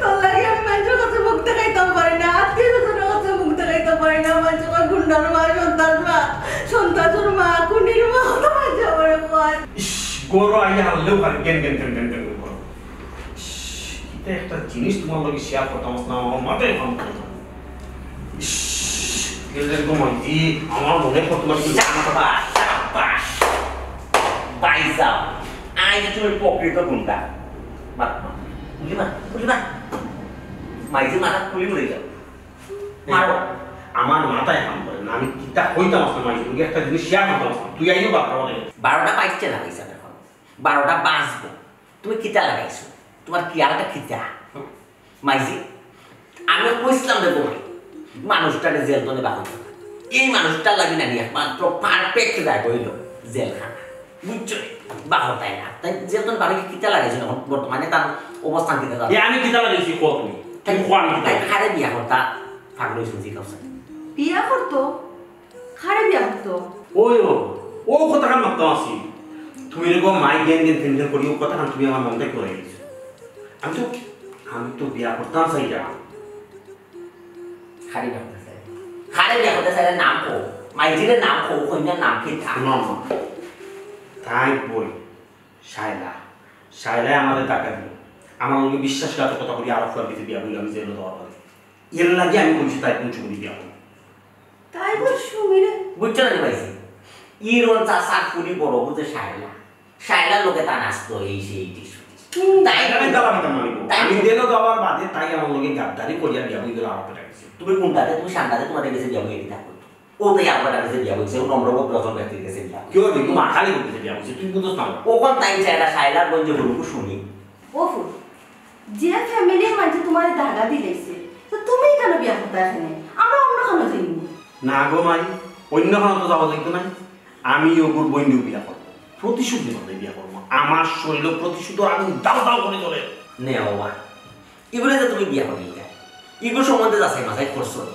তোর লাগি আমি মানষর কাছে মুখ দেখাইতাম পারি না, আত্মীয় স্বজনর কাছে মুখ দেখাইতাম পারি না। মানষে কয় গুন্ডার মা, সন্ত্রাস মা, সন্ত্রাসর মা, খুনির মা, অত মানষে আমারে কয়। ইস, গরু আইয়া হারলেও খালি gain gain gain gain gain করে। ইস, ইটা একটা জিনিস তোমার লগে শেয়ার করতাম না, আমার মাথায় কাম করতো না। ইস, গেলে গো মাইজি, আমার মনে হয় তোমার কিছু জানো তো বা, সাবাস। ভাইসাব, আইজ তুমি প্রকৃত গুন্ডা। বাহ, বাহ। বুঝলি না? বুঝলি না? মাইজি মাথা খুলি উড়ে যাও। মারো। আমার মাথায় কাম করে না, আমি কিতা কইতাম আসলে মাইজি, তুমি একটা জিনিস শেয়ার করতাম আসলে, তুই আইও বারোটা বাজে। বারোটা বাজছে না ভাইসাব এখন, বারোটা বাজবো। তুমি কিতা লাগাইছো? তোমার খেয়ালটা কিতা? মাইজি, আমি কইছিলাম রে বউ, মানুষটারে জেল তো নেবা হইতো না। এই মানুষটার লাগি না নি একমাত্র পারফেক্ট জায়গা হইল জেলখানা। বুঝছো? বা হতায় না। তাই জেল তো নেবা হইলে কিতা লাগাইছো এখন বর্তমানে তার অবস্থান কিতা জানো? এ আমি কিতা লাগাইছি কও তুমি? তুমি কও আমি কিতা তাই লাগাইছি? কারে বিয়া করতা পাগল হইছো জি কাউসার? বিয়া করতো? কারে বিয়া করতো? ওই ও, ও কথাখান মাত্র আছি। তুমি এরকম মাই গেন গেন ফেন ফেন করি ও কথাখান তুমি আমার মনটাই করে গেছো। আমি তো, আমি তো বিয়া করতাম চাই না। কারে বিয়া করতে চাই? কারে বিয়া করতে চাই? নাম কও। মাইজিরে নাম কও, কইনার নাম কিতা? না, না। তাই বই, শায়লা। শায়লায় আমারে টাকা দিল। আমার লগে বিশ্বাসঘাতকতা করি আরো ফুয়ার ভিতরে বিয়া বইলে আমি জেলে দেওয়া পারি। এর লাগি আমি কইছি তাই কোন চুমুনি বিয়া করবো। তাই বল সুমিরে। বুঝছো না রে ভাইজি? ইরন চাচার ফুরি বড় বুঝে শায়লা। শায়লার লগে তার আসতো এই সেই টিস। হুম। তাই তাই আমি দাবা দিতাম না নিব। তাই আমি জেলে যাওয়ার বাদে তাই আমার লগে গাদ্দারি করিয়া বিয়া বই গেল আমার পেটে গেছে। তুমি কোনটাতে? তুমি সান্দাতে তোমাদের গেছে বিয়া বই দিতা করতো। ও তো ইয়ার বেটার গেছে বিয়া বইছে, ও নম্রভদ্র একজন ব্যক্তির গেছে বিয়া। কেউ কিন্তু মাথালি গেছে বিয়া বইছে, তুই বুঝছ না? ওখান তাই চাইরা শায়লার গঞ্জে বলবো শুনি। ও ফুল, যে ফ্যামিলির মাঝে তোমার দাগা দিলাইছে, তো তুমি কেন বিয়া করতে আসে নাই? আমরা অন্য কেন যাইনি? না গো মাই, অন্য কেন তো যাওয়া যাইতো নাই। আমি ওগুর বইনু বিয়া করবো, প্রতিশোধ নিতে বিয়া করবো। আমার শরীরে প্রতিশোধ আমি দাও দাও করে চলে। নে বাবা, ইগুরে যে তুমি বিয়া করিলিতা, ইগুর সম্বন্ধে যাচাই বাছাই করছো নি?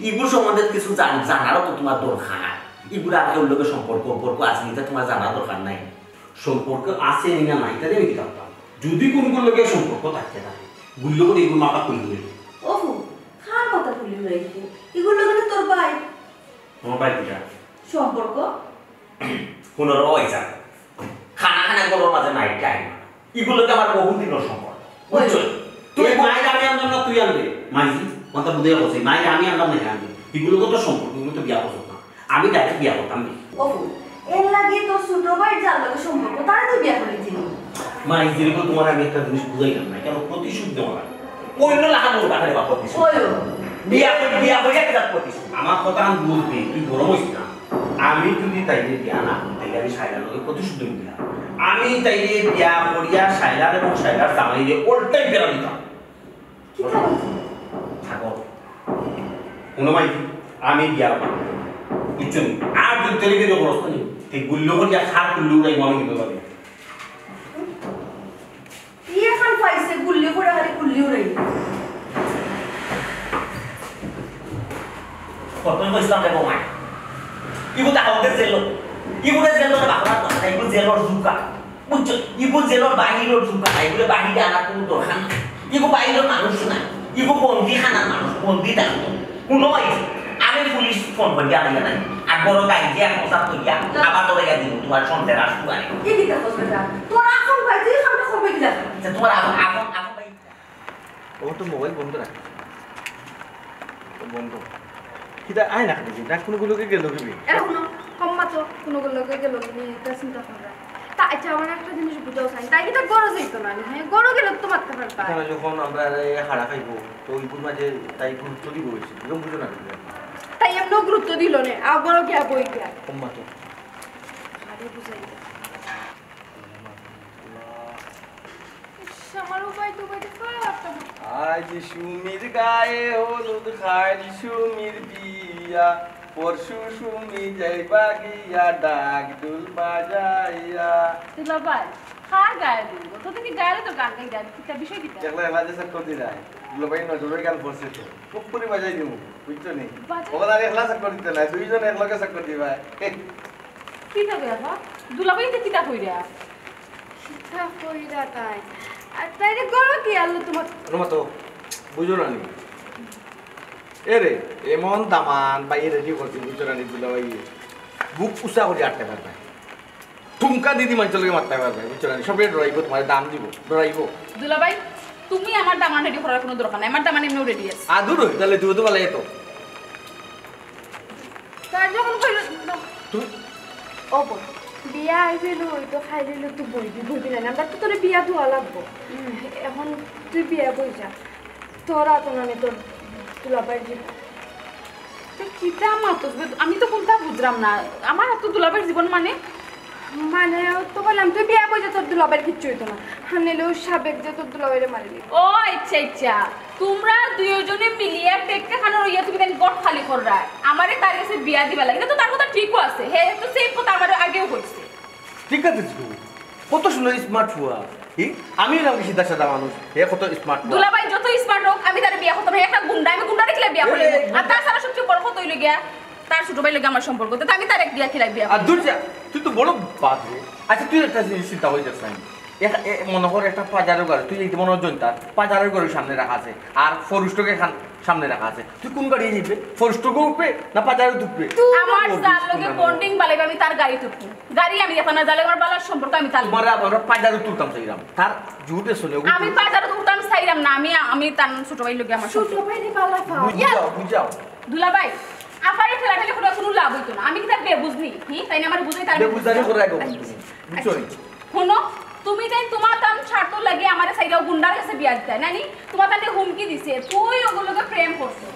ইগুর সম্বন্ধে কিছু জান-, জানারও তো তোমার দরকার। ইগুর আর কেউর লগে সম্পর্ক, সম্পর্ক আছে নি, ইটা তোমার জানার দরকার নাই। সম্পর্ক আছে নি না নাই, ইটা আমি কিতা জানতাম? যদি কোনোগুর লগে সম্পর্ক থাকতে থাকে, গুল্লো করে ইগুর মাথা খুলি দিবে। ওহো, কার মাথা খুলি উড়াইছে? ইগুর লগে তো তোর ভাই। আমার ভাই কিতা? সম্পর্ক? হুনো রে, ওই যা। খানা খানা গরুর মাঝে নাইট টাইম। ইগুলো তো আমার বহু দিনের সম্পর্ক। বুঝছো? তুই মাইর আমি আনতাম না, তুই আনবে। মাইজি, কথা বুঝে বলছি, মাইর আমি আনতাম না, হে আনবে। এগুলো তো সম্পর্ক, এগুলো তো বিয়া করছত না। আমি ডাইরেক্ট বিয়া করতাম না। ওহো, এর লাগি তো ছোট ভাইর যার লগে সম্পর্ক, তারে তো বিয়া করে দিল। মাইজি রে, তোমার আমি একটা জিনিস বুঝাইলাম না, কেন প্রতিশোধ নেওয়া লাগে? অন্য লাখান লোক দেখালে বাপ প্রতিশোধ। ওই ও। বিয়া করি, বিয়া করি একটা প্রতিশোধ। আমার কথা আমি বুঝবি, তুই গরম হইস না। আমি যদি তাইলে বিয়া না করি, তাইলে আমি শাইলার লগে প্রতিশোধ নিব না। আমি তাইলে বিয়া করিয়া শাইলার এবং শাইলার জামাইরে all time বেড়া দিতাম। কি কারণ? ছাগল। কোনো মাই, আমি বিয়া করব। বুঝছো নি? আর যদি তোরে বিয়ে করস না নি, তুই গুল্লো করিয়া খার গুল্লো উড়াইব আমি কিন্তু পারি। ইয়ে খান পাইছে, গুল্লি করে খালি গুল্লি উড়াই। কত কইছিলাম রে বোমা? ইবু তা আমাদের জেল। ইবুরে জেল করে বাবা কথা, ইবু জেলর জুকা। বুঝছো? ইবু জেলর বাহিরর জুকা, ইবুরে বাহিরে আনার কোনো দরকার নাই। ইবু বাইরর মানুষ না। ইবু বন্দিখানার মানুষ, বন্দি থাকতো। কোনো হয়েছে? আমি পুলিশ ফোন করি আনি নাই। আর বড় গাড়ি যে এক কথা কইয়া, আবার তোরা দিব, তোমার সন্ধ্যের আসবো আরে। কি কিতা করবে তা? তোর আপন ভাই, তুই সামনে করবে কিতা? আচ্ছা, তোমার আপন, আপন, আপন ভাই। ও তো মোবাইল বন্ধ রাখ। তো বন্ধ। কিতা আয় না খালি, না কোনো গুলোকে গেল কি? এরা কোনো কম্মা তো কোনো গুলোকে গেল কি নিয়ে একটা চিন্তা কররা। তা আচ্ছা, আমার একটা জিনিস বুঝাও চাই, তাই কিতা গরো যাইতো না, হ্যাঁ? গরো গেলে তো মারতে পারবা। এখানে যখন আমরা এই হারা খাইবো, তো ওই গুণ মাঝে তাই গুরুত্ব দিব বেশি, এরকম বুঝো না তুমি? তাই এমনও গুরুত্ব দিল নে, আবার গিয়া বই গিয়া। কম্মা তো। আরে বুঝাই দে। ইস, আমার উপায় তো উপায় তো খারাপ তো। আজ সুমির গায়ে হলুদ, খাইল সুমির বিয়া, পরশু সুমি যাইবা গিয়া ডাক ডুল বাজাইয়া। দুলাভাই, কার গায়ে হলুদ? তোদের কি গায়ে তো গান গাই গান, কিতা বিষয় কিতা? একলা একলা যে চক্কর দি যায়, দুলাভাই নজরের গান পড়ছে তো, খুব করে বাজাই দিব, বুঝছো নি? বাজাই। ওখানে আর একলা চক্কর দিতে নাই, দুইজন একলগে চক্কর দিবা। কিতা ব্যাপার? দুলাভাই তো কিতা কইরা? কিতা কইরা তাই? আর তাইরে গরো কি আনলো তোমার? রুমা তো বুঝো না নি। এ রে, এমন দামান বাইয়ে রেডি করছি, বুঝছো না নি দুলাভাই? বুক উঁচা করে আটকে পারবে। ঠুমকা দিদি মাঞ্চলকে মারতে পারবে, বুঝছো না নি? সবে ডরাইবো, তোমার দাম দিব, ডরাইবো। দুলাভাই, তুমি আমার দামান রেডি করার কোনো দরকার নাই, আমার দামান এমনিও রেডি আছে। আদুর হই, তাহলে তুই তো ভালো এত। তার যখন কইল, তুই ও বোন, বিয়া আইছিল, ওই তো খাই দিল, তুই বইবি, বইবি না, আমরা তো তোরে বিয়া দেওয়া লাগবো। এখন তুই বিয়া বই যা, তোর আতো নানি তোর দুলাভাইর জীবন। তো কিতা মাতস বে? আমি তো কোনটা বুঝলাম না। আমার আতো দুলাভাইর জীবন মানে? মানে, ও তো বললাম, তুই বিয়া বই যা, তোর দুলাভাইর কিচ্ছু হইতো না। আর নাইলে ওই সাবেক যে তোর দুলাভাইরে মারিলি। ও আচ্ছা, আচ্ছা। তোমরা দুইজনে মিলিয়া টেক্কা খানো রইয়া তুমি তাই গট খালি কররায়। আমারে তার গেছে বিয়া দিবা লাগে। এটা তো তার কথা ঠিকও আছে। হে তো সেই কথা আমারে আগেও কইছে। ঠিক আছে, জিতু। কত সুন্দর smart ফুয়া। কি? আমি হইলাম কি সিধা সাদা মানুষ। হে কত smart ফুয়া। দুলাভাই যত smart হোক, আমি তারে বিয়া করতাম। হে একটা গুন্ডা, আমি গুন্ডারে কিলা বিয়া করি? এই, এই, আর তাছাড়া সবচেয়ে বড় কথা হইল গিয়া, তার ছোট ভাই লগে আমার সম্পর্ক। তো আমি তারে বিয়া কিলা বিয়া আর করতাম? দূর যা, তুই তো বড় বাদ রে। আচ্ছা, তুই একটা জিনিস চিন্তা করে দেখ না। এ, এ, মনে কর একটা পাজারও গাড়ি, তুই এই মনে হয় জনতার পাজারও গাড়ির সামনে রাখা আছে, আর ফরেস্টকে খান সামনে রাখা আছে। তুই কোন গাড়ি নিবে? ফরেস্টকে উঠবে না পাজারও উঠবে? আমার যার লগে বন্ডিং বালাইবে, আমি তার গাড়ি তুলবো। গাড়ি আমি এখন না, যার লগে আমার বালার সম্পর্ক আমি তার লগে। তোমার আমরা পাজারও তুলতাম চাইলাম, তার জুটে শুনে আমি পাজারও তুলতাম চাইলাম না, আমি, আমি তার ছোট ভাই লগে আমার ছোট সম্পর্ক। ভাই রে বালা পাও। বুঝাও, বুঝাও। দুলাভাই, আপারে ঠেলাঠেলি করে কোনো লাভ হইতো না। আমি কিতা বেবুঝ নি? হি? তাই না আমার বুঝাই তার বেবুঝদারি করে রাখো তুমি, বুঝছো নি? হুনো, তুমি তাই তোমার তান স্বার্থ লাগে আমারে চাইরাও গুন্ডার গেছে বিয়া দিতায়, না নি? তোমার তানে হুমকি দিছে, তুই ওগুর লগে প্রেম করছো।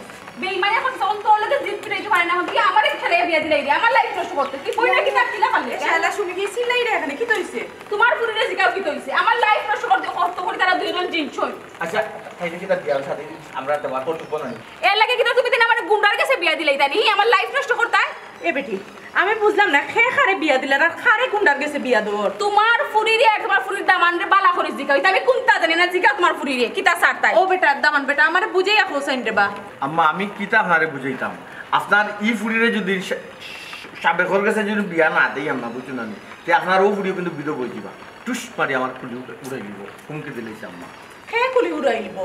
বেইমানি করছো, তখন তোর লগে জিদ ফিরাইতে পারে না, এখন তুই আমারে ঠেলে বিয়া দিলাই রে, আমার লাইফ নষ্ট করতে। তুই বই না কিতা কিলা পারলি? এ শালা শুনি কি চিল্লাই রে এখানে, কিতা হইছে? তোমার ফুরিরে জিগাও কিতা হইছে? আমার লাইফ নষ্ট করতে কষ্ট করি তারা দুইজন জিনছই। আচ্ছা, তাইলে কিতা বিয়ার সাথে আমরা তোমার কর্তব্য নাই? এর লাগে কিতা তুমি তাই আমারে গুন্ডার গেছে বিয়া দিলাই তাই নি? আমার লাইফ নষ্ট করতায়? এ বেটি, আমি বুঝলাম না, খে খারে বিয়া দিলার আর খারে গুন্ডার গেছে বিয়া দেওয়ার? তোমার ফুরিরে আর তোমার ফুরির দামানরে বালা করি জিগাও। ইতা আমি কুন্তা জানি না, জিগাও তোমার ফুরিরে, কিতা চার তাই? ও বেটা, দামান বেটা, আমারে বুঝাইয়া কও চাইন রে বা। আম্মা, আমি কিতা আপনারে বুঝাইতাম? আপনার ই ফুরিরে যদি সা-, সা-, সাবেকর গেছে যদি বিয়া না দেই আমরা, বুঝছো না নি? তে আপনার ও ফুরিও কিন্তু বিধবা হয়ে যাবা। টুস মারি আমার খুলি উড়ে-, উড়াই দিব। হুমকি দিলাইছে আম্মা। খে খুলি উড়াই দিব?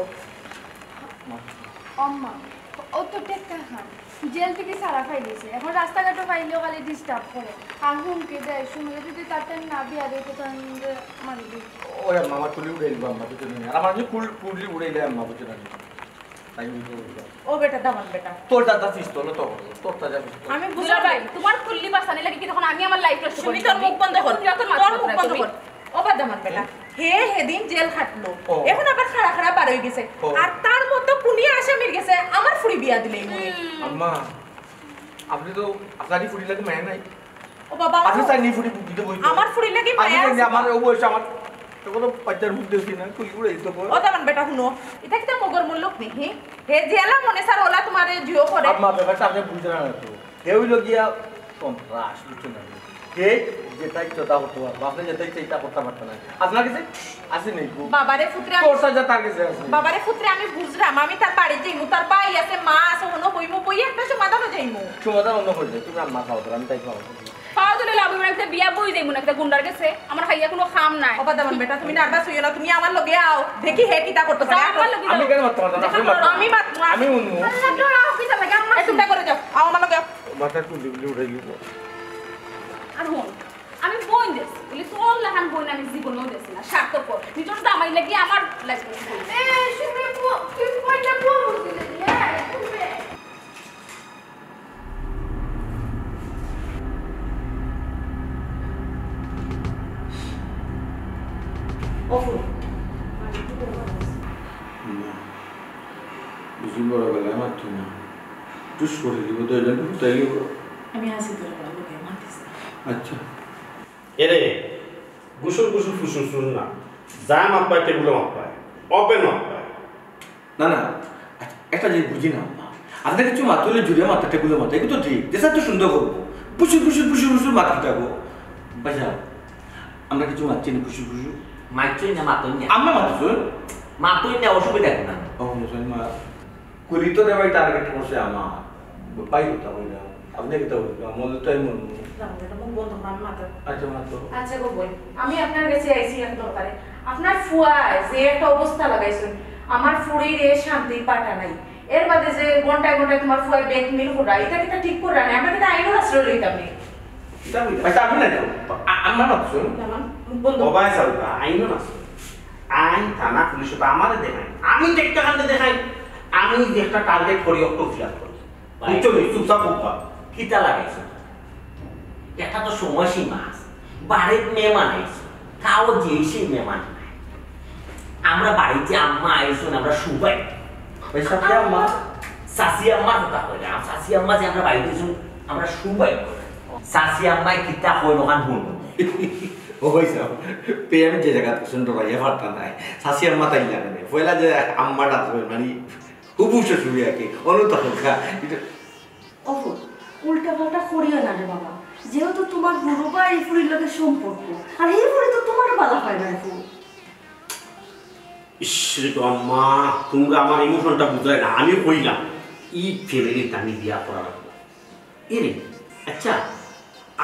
আম্মা, ও তো টেক্কা খান, জেল থাকি ছাড়া পাই গেছে, এখন রাস্তাঘাটো পাইলেও খালি ডিস্টার্ব করে। আর হুমকি দেয়, শুনলে যদি তার টাইম না বিয়া দিতে, তখন যে মারি দিই। ওরে মামা, তুলি উড়াইল আম্মা, বুঝছো না? আর আমার যে কুল-, কুলি উড়াইলে আম্মা, বুঝছো না? তাই আমি তো বুঝলাম। ও বেটা, দামান বেটা। তোর দাদা পিস্তল তো, তোর দাদা পিস্তল। আমি বুঝলাম ভাই, তোমার কুল্লি বাসানি লাগে কি তখন আমি আমার লাইফ নষ্ট করি? শুনি, তোর মুখ বন্ধ কর। তোর মুখ বন্ধ কর। ও বাদ দামান বেটা। হে হেদিন জেল খাটলো, ও। এখন আবার খাড়া খাড়া বার হয়ে গেছে। ও। আর তার মতো কুনিয়া আসামির গেছে আমার ফুরি বিয়া দিলে এই মনে। আম্মা, আপনি তো আপনারই ফুরি লাগে মায়া নাই। ও বাবা, আপনি তাই নিয়ে ফুরি বুক দিতে বই। আমার ফুরি লাগে আপনি মায়া জানি আছে। আমার ও বয়সে আমার তো কোনো বাচ্চার মুখ দেখি না, কুলি উড়ে দিতে পারে। ও দামান বেটা, হুনো, এটা কিতা মগর মুল্লুক নি, হে? হে জেলা মনে স্যার ওলা তোমারে জিও করে। আম্মা, ব্যাপারটা আপনি বুঝলেন না তো। হে হইল গিয়া সন্ত্রাস, বুঝছো না? হে যেটা ইচ্ছা তা করতে পারবো, আপনি যেটা ইচ্ছা এটা করতে পারতেন না। আপনার কাছে আছে নেই গো। বাবারে পুত্রে আমি তোর সাজা তার কাছে আছে। বাবারে পুত্রে আমি বুঝলাম, আমি তার বাড়ি যাইমু, তার ভাই আছে, মা আছে, অন্য বইমু, বই একটা সমাধান হয়ে যাইমু। সমাধান অন্য হয়ে যায়, তুমি আম্মা খাও, আমি তাই খাওয়া। পাও দিলে লাভ হইব না, একটা বিয়া বই যাইমু না, একটা গুন্ডার গেছে, আমার খাইয়া কোনো কাম নাই। ও বাদ দামান বেটা, তুমি নার্ভাস হইও না, তুমি আমার লগে আও, দেখি হে কিতা করতে পারে। আমার লগে আমি যাও। কেন মারতে পারতাম না? দেখা আপনি মারতে করো। আমি মাত-, আমি উন্নু। আল্লাহ, ডরাও কিতা লাগে? আম্মা এই, তুমি করে যাও, আও আমার লগে আও। মাথার কুলি উঠে গেল। আর হুন, আমি বইন দেখছি, বলি তোর লাখান বইন আমি জীবনেও দেখছি না, স্বার্থপর। নিজের জামাই লাগি আমার লাইফ বইন। এ, শুনে বউ, তুই কয়টা বউ বুঝলি? হ্যাঁ, শুনবে। অফুর। না, বুঝি বড় বেলায় মারতো না। টুস করে দিব তো, এটা একটু ফুটাই দিব। আমি আছি তোর বাবার লগে, মাতিস না। আচ্ছা। এরে, গুসুর গুসুর ফুসুর ফুসুর না। যা মাপ পায়, টেবুলে মাপ পায়। ওপেন মাপ পায়। না, না, আচ্ছা, একটা জিনিস বুঝি না, আম্মা। আপনি কিছু মারতে হলে জুড়ে মারতে, টেবুলে মারতে, এগুলো তো ঠিক। যে স্যার তো সুন্দর করবো। ফুসুর ফুসুর ফুসুর ফুসুর মারতে থাকবো। ভাইসাব, আমরা কিছু মারছি না, ফুসুর ফুসুর। মারছই না, মারতই না। আমরা মারছি। মারতই না, অসুবিধা না। ও, মুসলমান। কুলি তো রে ভাই টার্গেট করছে আমার। ভাই কথা কইলাম। আপনি কিতা কইলাম? মনে তো এমন। না, এটা মুখ বন্ধ করো, আমি মাথা। আচ্ছা, মাথা। আচ্ছা গো বইন, আমি আপনার কাছে আইছি এক দরকারে। আপনার ফুয়ায় যে একটা অবস্থা লাগাইছেন, আমার ফুরির এ শান্তির পাটা নাই। এর বাদে যে ঘন্টায় ঘন্টায় তোমার ফুয়ায় ব্ল্যাকমেইল করা, এটা কিতা ঠিক করা নাই? আমরা কিতা আইনর আশ্রয় লইতাম নি? এটা আমি, আচ্ছা, আপনি না তো। আ-, আমার মাথা শুনুন। না, না, মুখ বন্ধ। বাবা, সাউদা, আইনর আশ্রয়। আইন, থানা, পুলিশ তো আমারে দেখাই। আমি দেখতে কান্দে দেখাই। আমি যে একটা টার্গেট করি, অত ফিয়ার করি। ভাই। বুঝছো নি? চুপচাপ উঠবা। কিতা লাগাইছো? এটা তো সময়সীমা আছে। বাড়িত মেহমান আইছে, তাও যে সেই মেহমান নাই। আমরা বাড়িতে আম্মা আইছুন, আমরা সবাই। ওই সাথে আম্মা? চাচি আম্মার কথা কইলাম, চাচি আম্মা যে আমরা বাড়িতে আইছুন, আমরা সবাই। চাচি আম্মায় কিতা কইন ওখান হুন। ও ভাই সাহেব, পেয়ে আমি যে জায়গা পছন্দ পাইয়া পারতাম না। চাচি আম্মা তাই লাগে না। পয়লা যে আম্মাটা আছে, মানে, হুবু শ্বশুরি আর কি, অনু তো হালকা। এটা অফুর, উল্টা পাল্টা করিও না রে বাবা। যেহেতু তোমার হুরু ভাই এই ফুরির লগে সম্পর্ক, আর এই ফুরি তো তোমারও বালা হয় না এখন। ইস রে গো আম্মা, তোমরা আমার ইমোশনটা বুঝায় না। আমি কইলাম, এই ফ্যামিলিতে আমি বিয়া করা লাগবো। এ রে, আচ্ছা,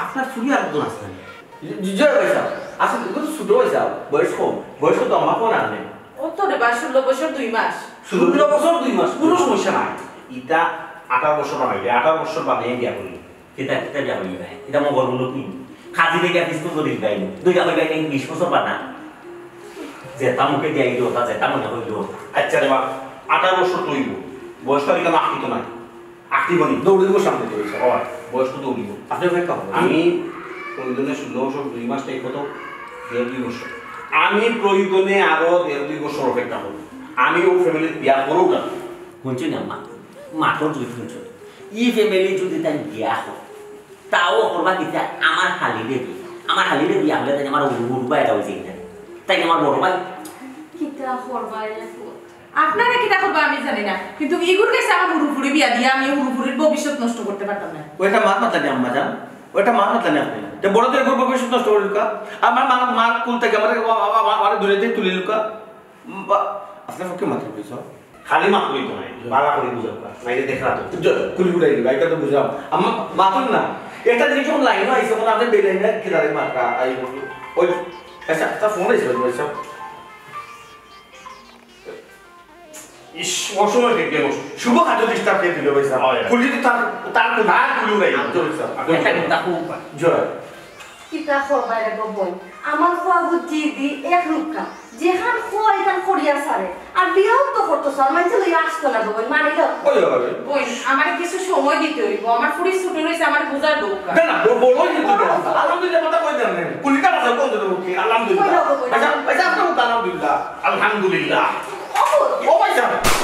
আপনার ফুরি আর একজন আছে না? জি, জি, জি, ভাই সাহেব। আছে, কিন্তু ছোট ভাই সাহেব, বয়স কম। বয়স তো আমার কোন আনে? ও তো রে বা, ষোলো বছর দুই মাস। ষোলো বছর দুই মাস, কোনো সমস্যা নাই। ইটা আঠারো বছর বানাইবে, আঠারো বছর বানাই বিয়া করি। কিতা, কিতা বিয়া করি ভাই? ইটা মগর মুলুক নি? খাজি দেখে পিস্তল ধরে দিবাই নি। দুইটা কইবাই নি, বিশ বছর বানা। যেটা মুখে দিয়া দিল ওটা, যেটা মনে হইল ওটা। আচ্ছা রে বা, আঠারো বছর তো হইব। বয়স তো আর এখানে আটকিত নাই। আটকিব নি? দৌড়িব সামনে দিয়ে, স্যার। ও, বয়স তো দৌড়িব। আপনি অপেক্ষা করুন। আমি প্রয়োজনে ষোলো বছর দুই মাস, তাই কত? দেড় দুই বছর। আমি প্রয়োজনে আরো দেড় দুই বছর অপেক্ষা করব। আমি ও ফ্যামিলির বিয়া করব না। শুনছো না মা? মাতর যদি শুনছো। ই ফ্যামিলি যদি তাই বিয়া হয়, তাও করবা কিতা আমার হালিরে দি। আমার হালিরে দি, আমরা তাই আমার হুরু ভাই এটা হইছে কিনা? তাই আমার বড় ভাই। কিতা করবা এ ফুত? আপনারা কিতা করবা আমি জানি না, কিন্তু ইগুর গেছে আমার হুরু ফুরি বিয়া দিয়া আমি হুরু ফুরির ভবিষ্যৎ নষ্ট করতে পারতাম না। ও একটা মাত মাতানি আম্মা জান, ও একটা মাত মাতানি আপনি। তে বড় তো এগুর ভবিষ্যৎ নষ্ট করে লুকা। আমার মা, মার কুল থেকে আমার, আমার, আমার, আমার দূরে থেকে তুলে লুকা। উম, বা-, আপনার পক্ষে মাত্র বুঝছো? খালি মাত্রই তো নাই, বালা করে বুঝাও না, নাইলে দেখরা তো। জ-, কুলি উড়াই দিবা, এটা তো বুঝলাম। আমার মাতুন না, এটা যে যখন লাইন আইছে, তখন আপনি বেলাইন না, কি দাঁড়াই মাত্রা, আই বলি, ওই, আচ্ছা, তা ফোন আইছে, ওই সব। ইস, অসময় দেখলে বস। শুভ কাজে disturb কে দিল ভাই সাহেব? হয়। খুলি তো তার, তার কোনো আর খুলিও নাই। আব্দুল সাহেব, আব্দুল একটা সাহেব। কথা খুব জয়। কিতা করবায় রে গো বইন? আমার ফুয়াগু জিদি এক রুক্কা, যেখান কয় ইখান করিয়া ছাড়ে। আর বিয়াও তো করতো চার, মানষে লইয়া আসতো না গো বইন, মানিল। ওই বাবা রে। বইন, আমারে কিছু সময় দিতে অইবো, আমার ফুরি ছুটি রইছে, আমারে বুঝার দরকার। না, না, ব-, বড়ই কিন্তু বড়। আলহামদুলিল্লাহ, কথা কই দেন না। কুলিটা ভাষা কোন ধরে উঠি? আলহামদুলিল্লাহ। কই না গো বইন? আচ্ছা, আচ্ছা, আপনার মুখ আলহামদুলিল্লাহ। আলহামদুলিল্লাহ। ও বইন। ও ভাই সাহেব।